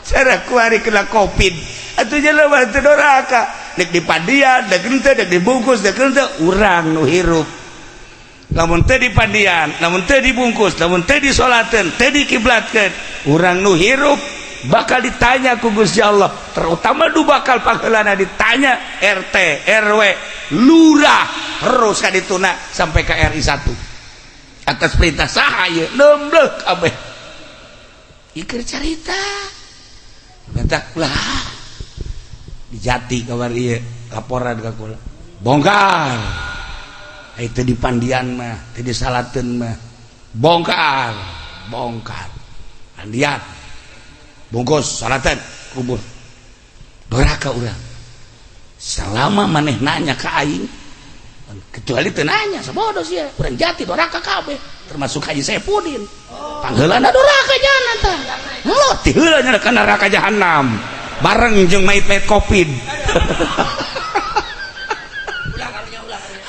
Cara kuari kena Covid. Atuh nya mah teu doraka. Dek dipandian, dek henteu, dek dibungkus, dek henteu, urang nu hirup. Lamun teu dipandian, lamun teu dibungkus, lamun teu disolateun, teu dikiblatkeun, urang nu hirup bakal ditanya ku Gusti Allah, terutama du bakal pangheulana ditanya RT, RW, lurah, terus ka dituna sampai ke RI 1. Atas perintah saha ieu? Nemblek kabeh. Ieu keur carita. Bentak lah. Dijati kabar ieu laporan ka kula. Bongkar. Ai teu dipandian mah, teu disalateun mah. Bongkar, bongkar. Pandian. Bungkus salatan kubur. Doraka urang. Selama maneh nanya ka aing, kecuali teu nanya sabodo sia, urang jati doraka kabeh, termasuk Haji Saipudin. Pangheulana doraka jana tah. Lot tiheula nya ka neraka jahanam. Bareng jeung mait-mait Covid.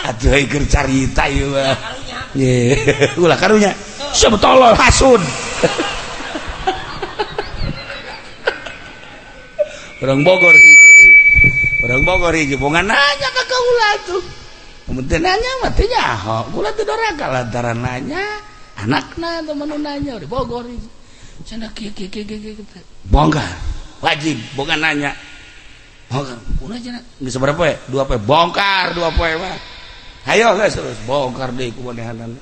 Atuh keur carita ieu mah. Ye, ulah karunya. Sia tolol hasud. Orang Bogor hiji. Orang Bogor hiji bongan nanya ka kaula tuh. Kemudian nanya mah teu nyaho. Kula teu doraka lantaran nanya anakna atau manu nanya di Bogor hiji. Cenah kieu kieu kieu kieu. Bongkar. Wajib bongan nanya. Bongkar. Kunaon cenah? Geus sabaraha poe? 2 poe. Bongkar 2 poe mah. Hayo geus terus bongkar deui ku manehanana.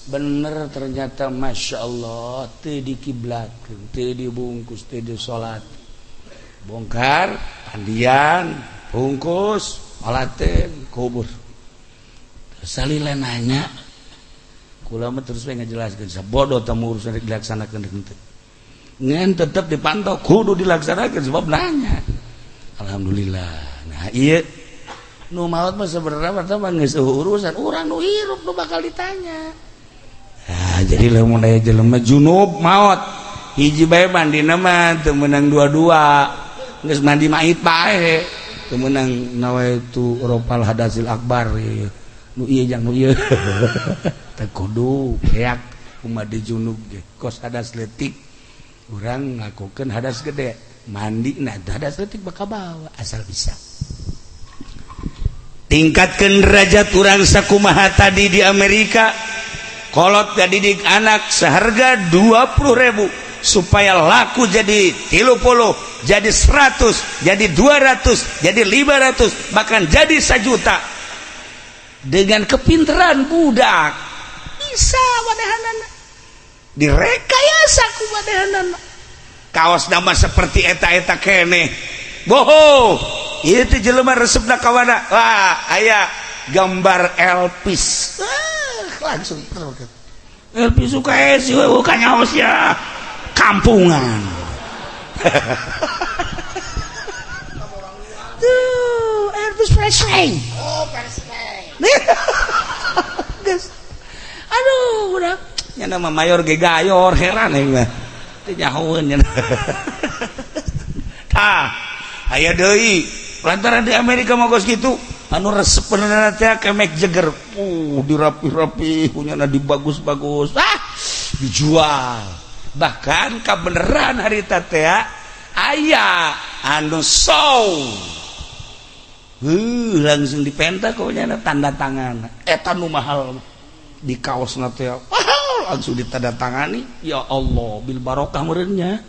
Bener ternyata Masya Allah teu dikiblatkeun, teu dibungkus, teu disolat. Bongkar, pandian, bungkus, olatin, kubur. Salila nanya, kula mah terus we ngajelaskeun sabodo tamu urusan dilaksanakeun henteu. Ngan tetep dipantau kudu dilaksanakeun sebab nanya. Alhamdulillah. Nah, ieu nu maot mah sebenarnya mah geus urusan urang nu hirup nu bakal ditanya. Nah, jadi lamun aya jelema junub maot, hiji bae mandina mah teu meunang dua-dua. Geus mandi mait bae teu meunang nawaitu ropal hadasil akbar ieu. Nu ieu jang nu ieu. Teu kudu beak kumaha di junub ge kos hadas leutik urang ngakukeun hadas gede mandi nah hadas leutik bakal bawa asal bisa. Tingkatkeun derajat urang sakumaha tadi di Amerika kolot didik anak seharga 20.000 supaya laku jadi 30, jadi 100, jadi 200, jadi 500, bahkan jadi 1 juta. Dengan kepintaran budak bisa manehanana direkayasa ku manehanana. Kaos nama seperti eta-eta keneh. Boho, ieu teh jelema resepna ka mana? Wah, aya gambar Elvis. Langsung Elvis suka esi bukan nyaho sia. Kampungan. Tuh, Elvis Presley. Oh, Presley. Geus. Aduh, udah. Nya nama mayor ge gayor heran aing mah. Teu nyahoeun nya. Tah, aya deui. Lantaran di Amerika mah geus kitu, anu resep bener teh ka Mick Jagger. Dirapi-rapi, punyana dibagus-bagus. Ah, dijual. Bahkan kabeneran harita teh aya anu show. Heuh langsung dipenta ku nyana tanda tangan. Eta nu mahal di kaosna teh. Mahal langsung ditandatangani. Ya Allah, bil barokah meureun nya.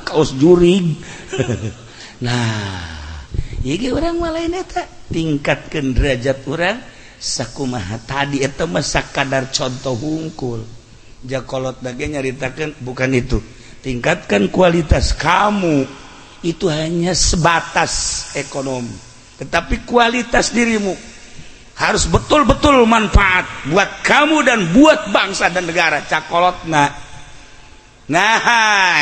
Kaos jurig. Nah, ieu urang mah lain eta tingkatkeun derajat urang sakumaha tadi eta mah sakadar contoh hungkul. Jakolot dage nyaritakeun bukan itu. Tingkatkan kualitas kamu itu hanya sebatas ekonomi, tetapi kualitas dirimu harus betul-betul manfaat buat kamu dan buat bangsa dan negara. Cakolotna. Nah,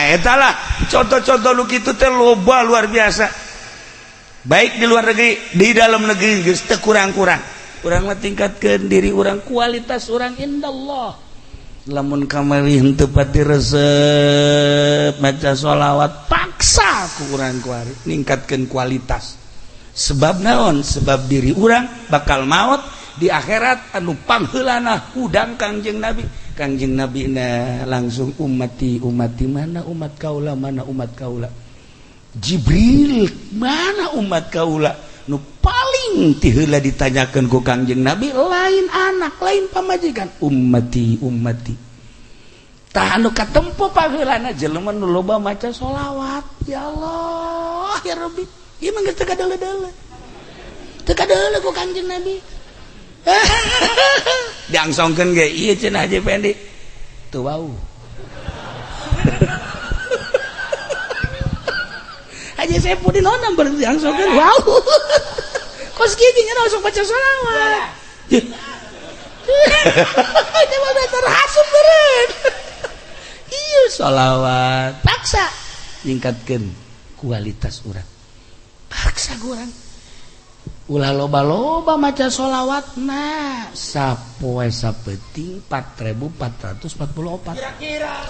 etalah contoh-contoh lu kitu teh loba luar biasa. Baik di luar negeri, di dalam negeri geus teu kurang-kurang. Urang mah tingkatkeun diri urang, kualitas urang indallah. Lamun kamari henteu pati resep maca sholawat paksa ku urang kuari ningkatkeun kualitas. Sebab naon? Sebab diri urang bakal maut di akhirat anu pangheulana hudang Kangjeng Nabi. Kangjeng Nabi na langsung ummati ummati, mana umat kaula, mana umat kaula. Jibril mana umat kaula? Nu paling tiheula ditanyakeun ku Kangjeng Nabi lain anak, lain pamajikan, ummati ummati. Tah anu katempo pangheulana jelema nu loba maca sholawat. Ya Allah ya Rabbi, ieu mah geus teu kadeuleu-deuleu. Teu kadeuleu ku Kangjeng Nabi. Diangsongkeun ge ieu cenah Haji Pendi. Teu wau. Haji Saipudin onam berarti diangsongkeun wau. Kos kieu nya langsung baca sholawat. Itu mah dasar hasum beureun. Ieu sholawat paksa ningkatkeun kualitas urang. Paksa urang. Ulah loba-loba maca sholawat nah sapoe sapeuting 4444. Kira-kira.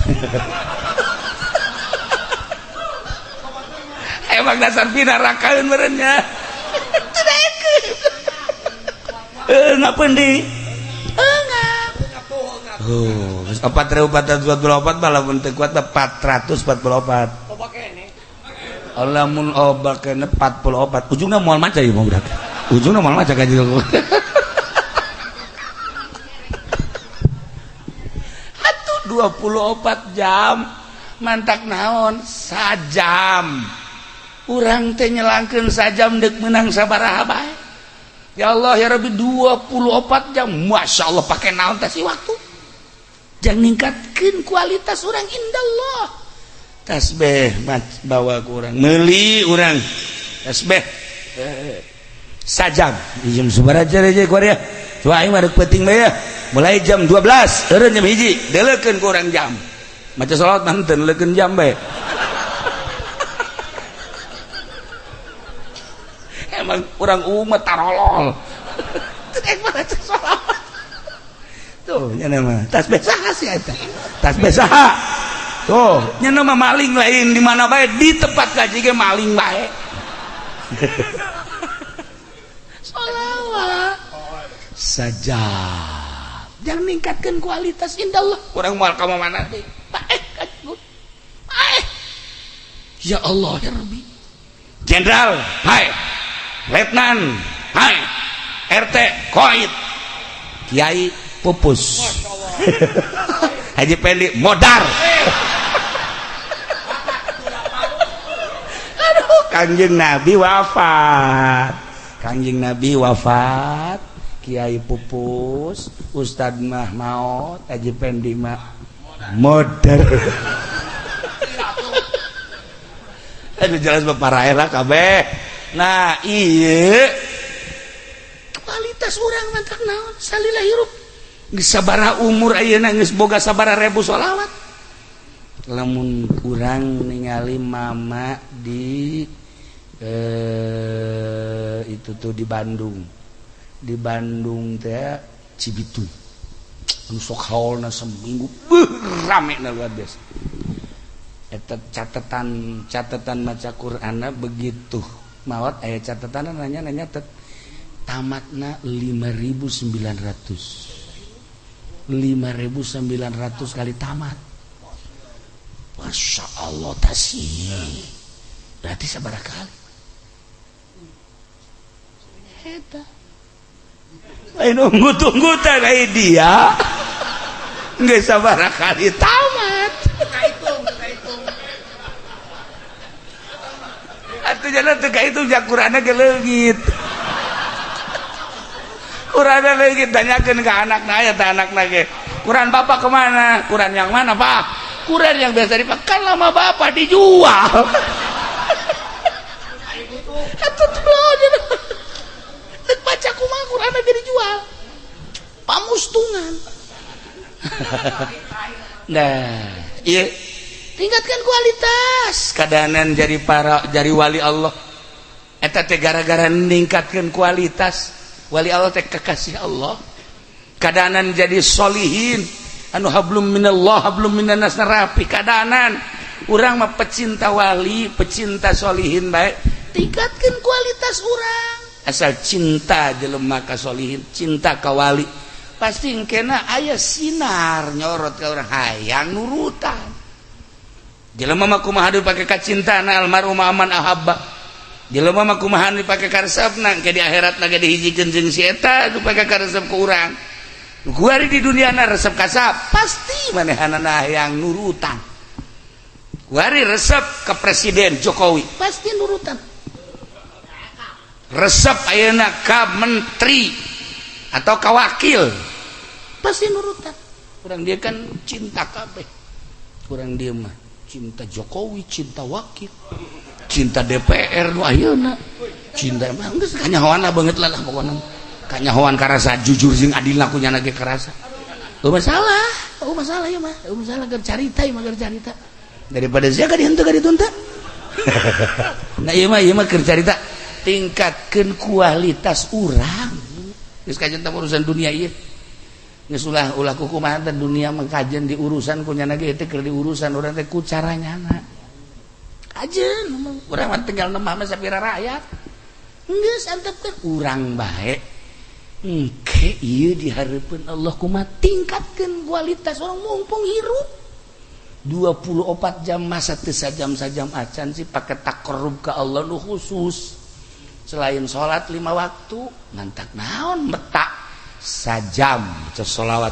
Emang dasar pinarakaeun meureun nya. Teu daekeun. Ngapeun di? Engap. Oh, 4444 mah lamun teu kuat 444. Loba keneh. Lamun oba kene 44. Ujungna moal maca ieu mah budak. Ujungna moal maca ka jero. Atuh 24 jam mantak naon sajam. Urang teh nyelangkeun sajam deuk meunang sabaraha bae. Ya Allah ya Rabbi 24 jam. Masya Allah pake naon teh si waktu. Jangan ningkatkeun kualitas urang indallah. Tasbih bawa ku urang meuli urang tasbih sajam di jam sabaraha aja ku ya. Coba aing mah rek peuting bae ya. Mulai jam 12 eureun jam 1 deleukeun ku urang jam. Maca sholawat mah henteu leukeun jam bae. Emang urang umat tarolol. Teu daek maca sholawat. Tuh nya mah tasbih saha sih eta? Tasbih saha? Tuh, nya mah maling lain di mana bae di tempat gaji ge maling bae. Sholawat saja. Jangan ningkatkeun kualitas indallah. Urang moal ka mana deui? Bae kajut. Bae. Ya Allah ya Rabbi. Jenderal, hai. Letnan, hai. RT, Koit. Kiai Pupus. Haji Pendi modar. Aduh, Kangjeng Nabi wafat. Kangjeng Nabi wafat, Kiai Pupus, Ustad mah maot, Haji Pendi mah modar. Aduh jelas baparae lah kabeh. Nah, ieu kualitas urang mantak naon salila hirup. Geus sabaraha umur ayeuna geus boga sabaraha ribu sholawat. Lamun kurang ningali mama di itu tuh di Bandung. Di Bandung teh Cibitung. Anu sok haolna seminggu beuh rame na luar biasa. Eta catatan maca Qur'anna begitu maot aya catatan nanya-nanya tamatna 5.900. 5.900 kali tamat. Masya Allah tasih. Berarti sabaraha kali? Eta Lain unggut-unggutan ai dia. Geus sabaraha kali tamat. Kahitung, kahitung. Atuh jalan teu kahitung jak Qur'anna ge leungit. Qur'anna leungit, tanyakeun ka anakna, aya teh anakna ge. Quran bapak kemana? Quran yang mana, Pak? Quran yang biasa dipakai kan lama bapak dijual. Atuh tuh dek baca kumaha Quran ge dijual. Pamustungan. Nah, iya Tingkatkan kualitas. Kadanan jadi para jadi wali Allah eta teh gara-gara ningkatkeun kualitas. Wali Allah teh kekasih Allah, kadanan jadi solihin anu hablum minallah hablum minannas rapi. Kadanan urang mah pecinta wali, pecinta solihin baik. Tingkatkan kualitas urang. Asal cinta jelema ka solihin, cinta ka wali, pasti engkena aya sinar nyorot ka urang, hayang nurutan. Jelema mah kumaha dipake kacintana, almar'u ma'aman ahabba. Jelema mah kumaha dipake karesepna, engke di akhirat ge dihijikeun jeung si eta dipake karesep ku urang. Kuari di dunia na resep kasap, pasti manehanana hayang nurutan. Kuari resep ke Presiden Jokowi, Pasti nurutan. Resep ayeuna ka menteri atau ka wakil, Pasti nurutan. Kurang dia kan cinta kabeh, kurang dia mah cinta Jokowi, cinta wakil, cinta DPR nu ayeuna, cinta emang geus kanyahoan lah banget lah pokona. Kanyahoan karasa jujur jeung adil ku nyana ge karasa. Oh masalah, oh masalah ya mah, oh masalah keur carita ieu mah, keur carita. Daripada sia ka dihenteu ka ditunta. Nah, ieu mah keur carita tingkatkeun kualitas urang. Geus kajen teh urusan dunia ieu. Geus ulah ulah kukumaha teh dunia mah, kajen di urusan ku nyana ge teh keur diurusan urang teh ku caranyana. Kajen urang mah tinggal nemah mah sapira rakyat. Geus antepkeun. Urang bae engke ieu di hareupeun Allah kumaha, Tingkatkeun kualitas urang mumpung hirup. 24 jam masa teu sajam sajam acan sih pakai takarrub ke Allah nu khusus selain sholat lima waktu. Ngantak naon metak sajam maca sholawat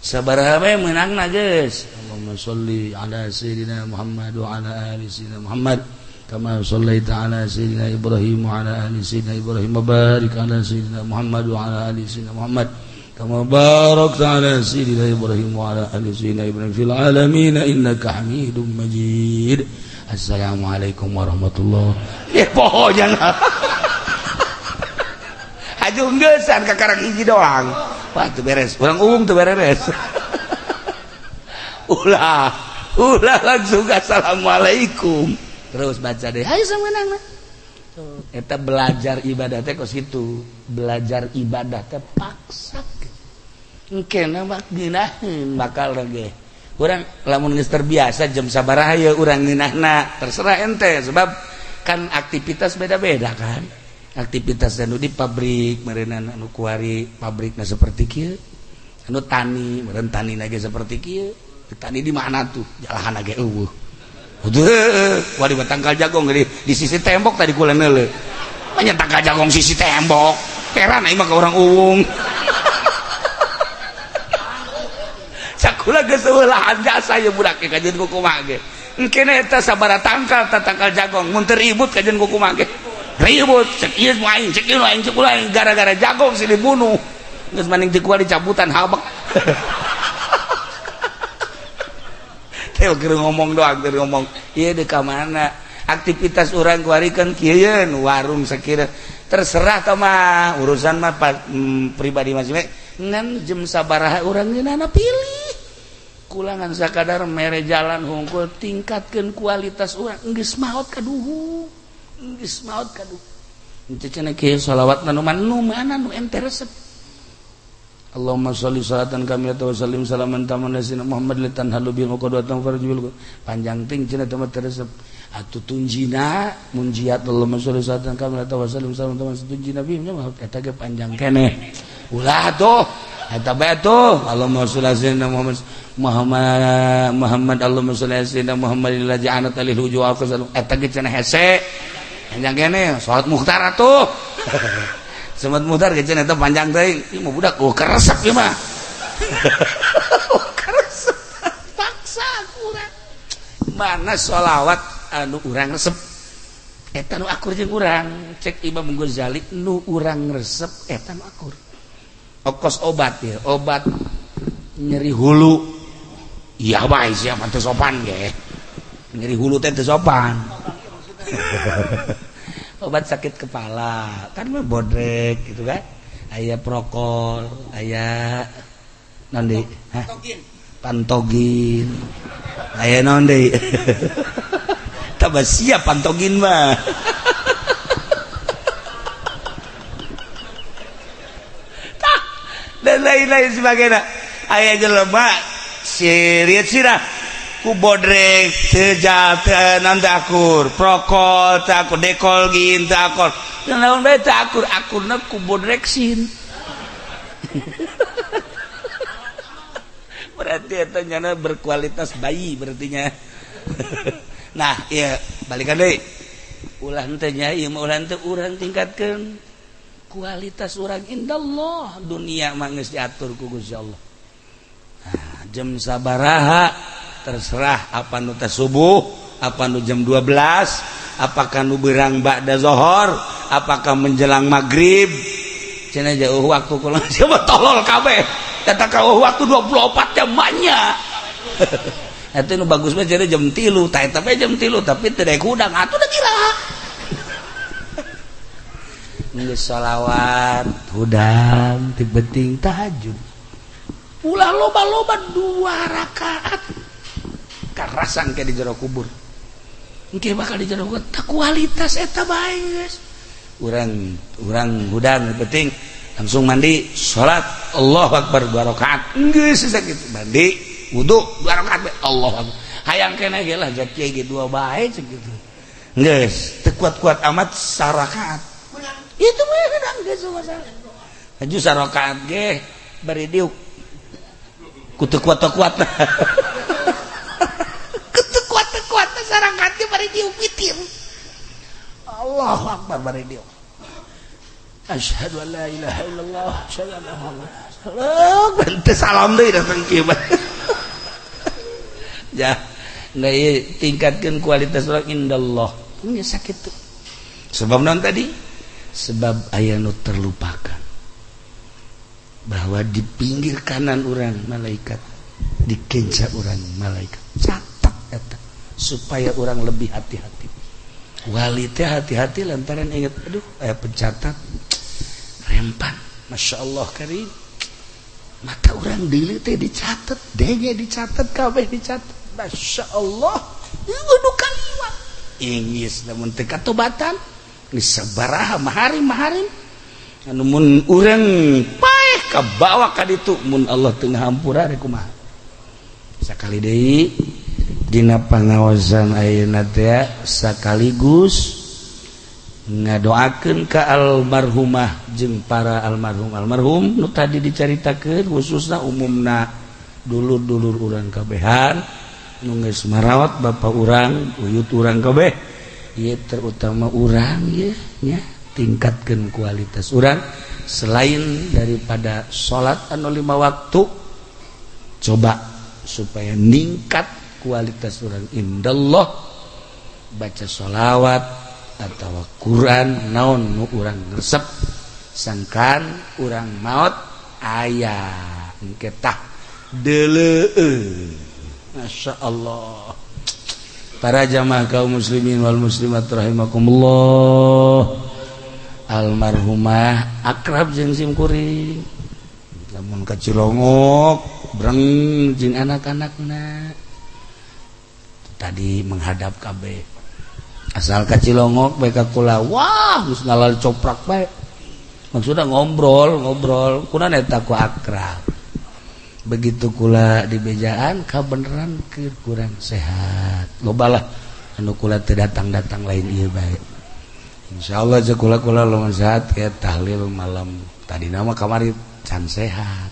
sabaraha bae meunangna geus. Allahumma sholli ala sayyidina Muhammad wa ala ali sayyidina Muhammad kama shallaita ala sayyidina Ibrahim wa ala ali sayyidina Ibrahim wa barik ala sayyidina Muhammad wa ala ali sayyidina Muhammad kama barakta ala sayyidina Ibrahim wa ala ali sayyidina Ibrahim fil alamin innaka Hamidum Majid. Assalamualaikum warahmatullahi. Ya pokoknya aju geussan kakarang hiji doang. Wah, tuh beres urang umum tuh beres. Ulah ulah langsung assalamualaikum terus baca deh. Ayo sama. Eta belajar ibadah teh kos kitu, belajar ibadah teh paksa engke mah ngeunaheun bakal ge urang lamun geus terbiasa jam sabaraha ye urang ngeunahna terserah ente, sebab kan aktivitas beda-beda kan. Aktivitas anu di pabrik meureunan anu kuari pabrikna seperti kieu, anu tani meureun tani ge seperti kieu. Tani di mana tuh jalahan ge eueuh. Wah, di tangkal jagung di sisi tembok tadi kula neuleuh. Banyak tangkal jagung sisi tembok. Heran aing mah ka urang uwung. Sakula geus eueuh lahan jasa ye budak ge kajeun kumaha ge. Engkene eta sabaraha tangkal ta tangkal jagong mun teu ribut kajeun kumaha ge. Ribut cek ieu aing, cek ieu aing, cek aing, gara-gara jagong sih dibunuh. Geus maning teu kuat dicabutan habek. Teu keur ngomong doang, keur ngomong. Ieu deuk ka mana? Aktivitas urang kuari kan kieu warung sakira terserah tah mah urusan mah pribadi masing-masing. Ngan jam sabaraha urang ngeunana pilih. Kulangan sakadar mere jalan hungkul, tingkatkeun kualitas urang geus maot kaduhu. Geus maot kaduhu. Henteu cenah kieu shalawat nu mana nu ente resep. Allahumma sholli salatan kamilatan wa sallim salaman taman sayyidina Muhammad litanhalu bil uqad wa tanfarju bil panjang ting cenah teh mah resep atuh tunjina munjiat. Allahumma sholli salatan kamilatan wa sallim salaman taman tunjina bi mah eta ge panjang keneh, ulah tuh eta bae tuh. Allahumma sholli sayyidina Muhammad Muhammad Muhammad Allahumma sholli sayyidina Muhammad allazi anat alil wujuh eta ge cenah hese panjang keneh salat mukhtar atuh. Semut mutar ge cenah eta panjang teuing. Ieu mah budak oh keresep ieu mah. Keresep Paksa kurang. Mana sholawat anu urang resep? Eta nu akur jeung urang. Cek Imam Ghazali, nu urang resep eta nu akur. Okos obat ya, obat nyeri hulu. Iya bae sia mah teu sopan ge. Nyeri hulu teh teu sopan. Obat sakit kepala kan mah bodrek gitu kan. Aya prokol, aya naon deui? Hah? Pantogin. Aya naon deui? Tambah siap pantogin mah. Tah, dan lain-lain sebagainya. Aya jelema siriet sirah ku bodrek teu naon teu akur, prokol teu akur, dekolgin teu akur. Naon bae teu akur, akurna ku bodreksin. Berarti eta nyana berkualitas bayi berartinya. Nah, iya balikan deui. Ulah henteu nya ieu mah ulah henteu urang tingkatkeun kualitas urang indallah, dunia mah geus diatur ku Gusti Allah. Nah, jam sabaraha terserah, apa nu teh subuh, apa nu jam 12, apakah nu beurang ba'da zohor, apakah menjelang maghrib. Cenah jauh waktu kula siapa tolol kabeh. Kata kau waktu 24 jam banyak. Itu nu bagus mah jadi jam 3, tah eta jam 3 tapi teu daek hudang atuh da gila. Geus sholawat hudang ti penting tahajud. Ulah loba-loba 2 rakaat. Karasan ke di jero kubur. Engke bakal di jero kubur tah kualitas eta bae geus. Urang hudang penting langsung mandi salat Allahu akbar 2 rakaat. Geus sakitu mandi wudu 2 rakaat bae Allahu akbar. Hayang keneh ge lah jat kieu ge 2 bae cek kitu. Geus teu kuat-kuat amat sarakaat. Itu mah hudang geus masalah. Haju sarakaat ge bari diuk. Ku teu kuat-kuat. Ku teu kuat-kuat sarakaat ge bari diuk witir. Allahu akbar bari diuk. Asyhadu an la ilaha illallah, asyhadu anna Muhammadan rasulullah. Teu salam deui datang kieu mah. Ya, nggak tingkatkan kualitas orang indallah. Ini sakit tuh. Sebab non tadi? Sebab aya nu terlupakan. Bahwa di pinggir kanan orang malaikat, di kenca orang malaikat. Catat eta supaya orang lebih hati-hati. Wali teh hati-hati lantaran ingat, aduh, aya pencatat rempan. Masya Allah karim. Mata orang deuleu teh dicatat, denge dicatat, kabeh dicatat. Masya Allah, kudu kaliwat. Ingis namun teu katobatan, geus sabaraha maharim-maharim. Anu mun urang paeh kabawa ka ditu mun Allah teu ngahampura rek kumaha. Sakali deui dina pangaosan ayeuna teh sakaligus ngadoakeun ka almarhumah jeung para almarhum nu tadi dicaritakeun, khususna umumna dulur-dulur urang kabehan nu geus marawat bapa urang, uyut urang kabeh, ieu terutama urang ieu nya tingkatkeun kualitas urang selain daripada salat anu 5 waktu, coba supaya ningkat kualitas urang indallah, baca sholawat atau Quran naon nu urang resep sangkan urang maot aya engke tah deuleueung. Masya Allah. Para jamaah kaum muslimin wal muslimat rahimakumullah, almarhumah akrab jeung sim kuring, lamun ka Cilongok breng jeung anak-anakna tadi menghadap kabeh, asal ka Cilongok bae ka kula, wah geus ngalal coprak bae, maksudna ngobrol-ngobrol kuna eta ku akrab. Begitu kula di bejaan kabeneran keur kurang sehat, loba lah anu kula teu datang-datang lain ieu bae. Insyaallah jeung kula-kula lamun sehat kayak tahlil malam tadi nama kamari can sehat,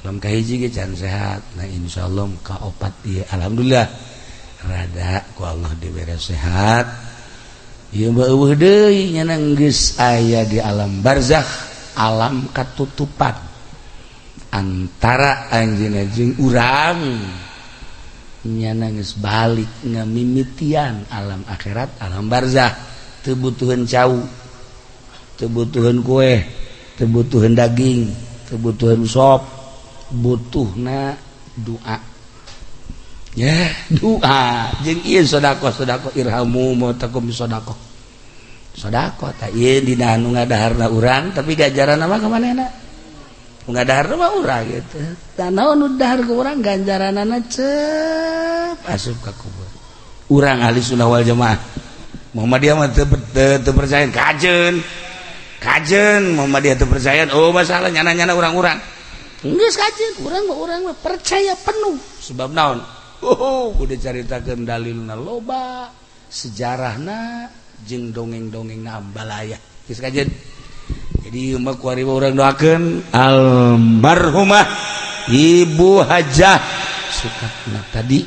malam kahiji ge can sehat. Nah insyaallah ka opat ieu alhamdulillah rada ku Allah dibere sehat. Ieu mah euweuh deui, nya geus aya di alam barzakh, alam katutupan antara anjeunna jeung urang. Nyana geus balik ngamimitian alam akhirat, alam barzakh. Teu butuheun cau, teu butuheun kue, teu butuheun daging, teu butuheun sop, butuhna doa ya, doa jeung ieu sedekah. Sedekah, irhamu mautakum, sedekah, sedekah. Tah, ieu dina anu ngadaharna urang, tapi ganjaran mah ka manehna. Ngadaharna mah urang gitu. Tah, naon nu dahar ku urang, ganjaranana cep asup ka kubur. Urang ahli sunnah wal jamaah, Muhammadiyah mah teu teu percaya. Kajen, kajen Muhammadiyah teu percaya. Oh, masalah nyana-nyana urang-urang geus kajen. Urang mah, urang mah percaya penuh. Sebab naon? Oh, udah caritakeun dalilna loba, sejarahna jeung dongeng-dongeng ambalaya. Geus kajen. Jadi mah kuari urang doakeun almarhumah Ibu Hajah Sukatna tadi,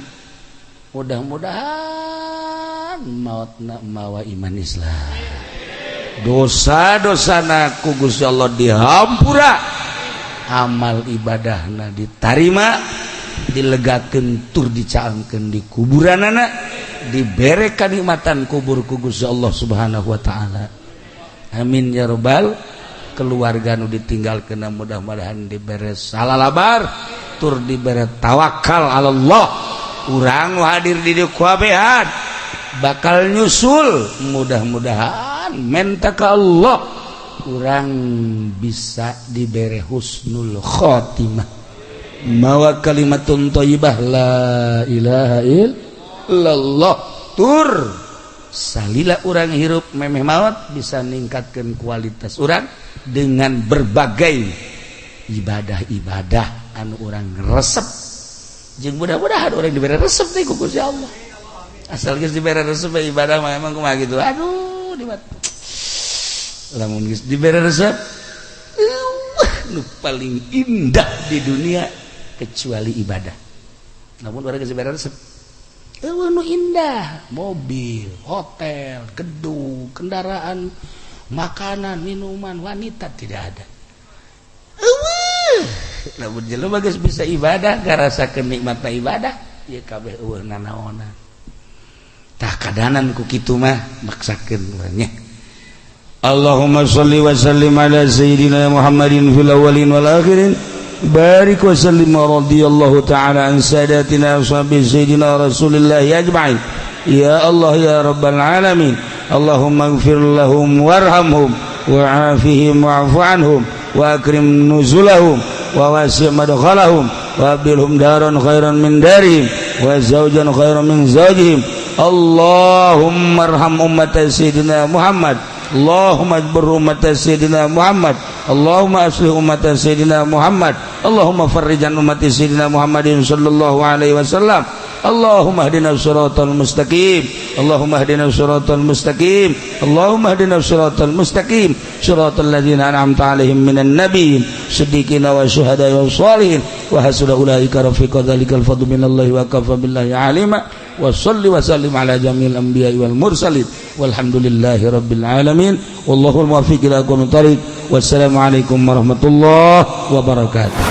mudah-mudahan mautna mawa iman Islam, dosa-dosana ku Gusti Allah dihampura, amal ibadahna ditarima, dilegakeun tur dicaangkeun di kuburanana, dibere kanikmatan kubur ku Gusti Allah Subhanahu wa taala. Amin ya robbal. Keluarga nu ditinggalkeun, mudah-mudahan dibere salalabar tur dibere tawakal Allah. Urang hadir di kuabehan bakal nyusul, mudah-mudahan menta ke Allah urang bisa dibere husnul khotimah, mawa kalimatun thayyibah, la ilaha illallah. Tur salila urang hirup memeh maut bisa ningkatkan kualitas urang dengan berbagai ibadah-ibadah anu urang resep, jeung mudah-mudahan urang diberi resep nih ku Gusti Allah. Asal geus diberi resep ibadah mah emang kumaha gitu. Aduh, di lamun geus diberi resep nu paling indah di dunia kecuali ibadah. Namun urang geus diberi resep, eueuh nu indah. Mobil, hotel, gedung, kendaraan, makanan, minuman, wanita, tidak ada. Eueuh lamun jelema geus bisa ibadah, ngarasa kenikmatan ibadah, ieu kabeh eueuh nanaonan. Tah, kadanan ku kitu mah maksakeun urang nya. Allahumma shalli wa sallim ala sayyidina Muhammadin fil awwalin wal akhirin. Barik wa sallim. Radhiyallahu ta'ala an sadatina ashabi sayyidina Rasulillah ajma'in. Ya Allah, ya rabbal alamin. Allahumma ighfir lahum warhamhum wa'afihim wa'fu anhum wa akrim nuzulahum wa wasi' madkhalahum wa abdilhum daran khairan min darihim wa zawjan khairan min zawjihim. Allahumma arham ummat sayyidina Muhammad. Allahumma ajbur ummat sayyidina Muhammad. Allahumma aslih ummat sayyidina Muhammad. Allahumma farrijan umat sayyidina Muhammadin sallallahu alaihi wasallam. Allahumma hdina siratal mustaqim. Allahumma hdina siratal mustaqim. Allahumma hdina siratal mustaqim, siratal ladzina an'amta alaihim minan nabiyyin, siddiqina wa syuhada wa shalihin, wa hasuna ulaika rafiqa. Dzalikal fadlu minallahi wa kafa billahi alima. Wa salli wa sallim ala jamil anbiya'i wal mursalin, walhamdulillahi rabbil alamin, wallahul muwaffiq ila aqwamit thariq. Wassalamu alaikum warahmatullahi wabarakatuh.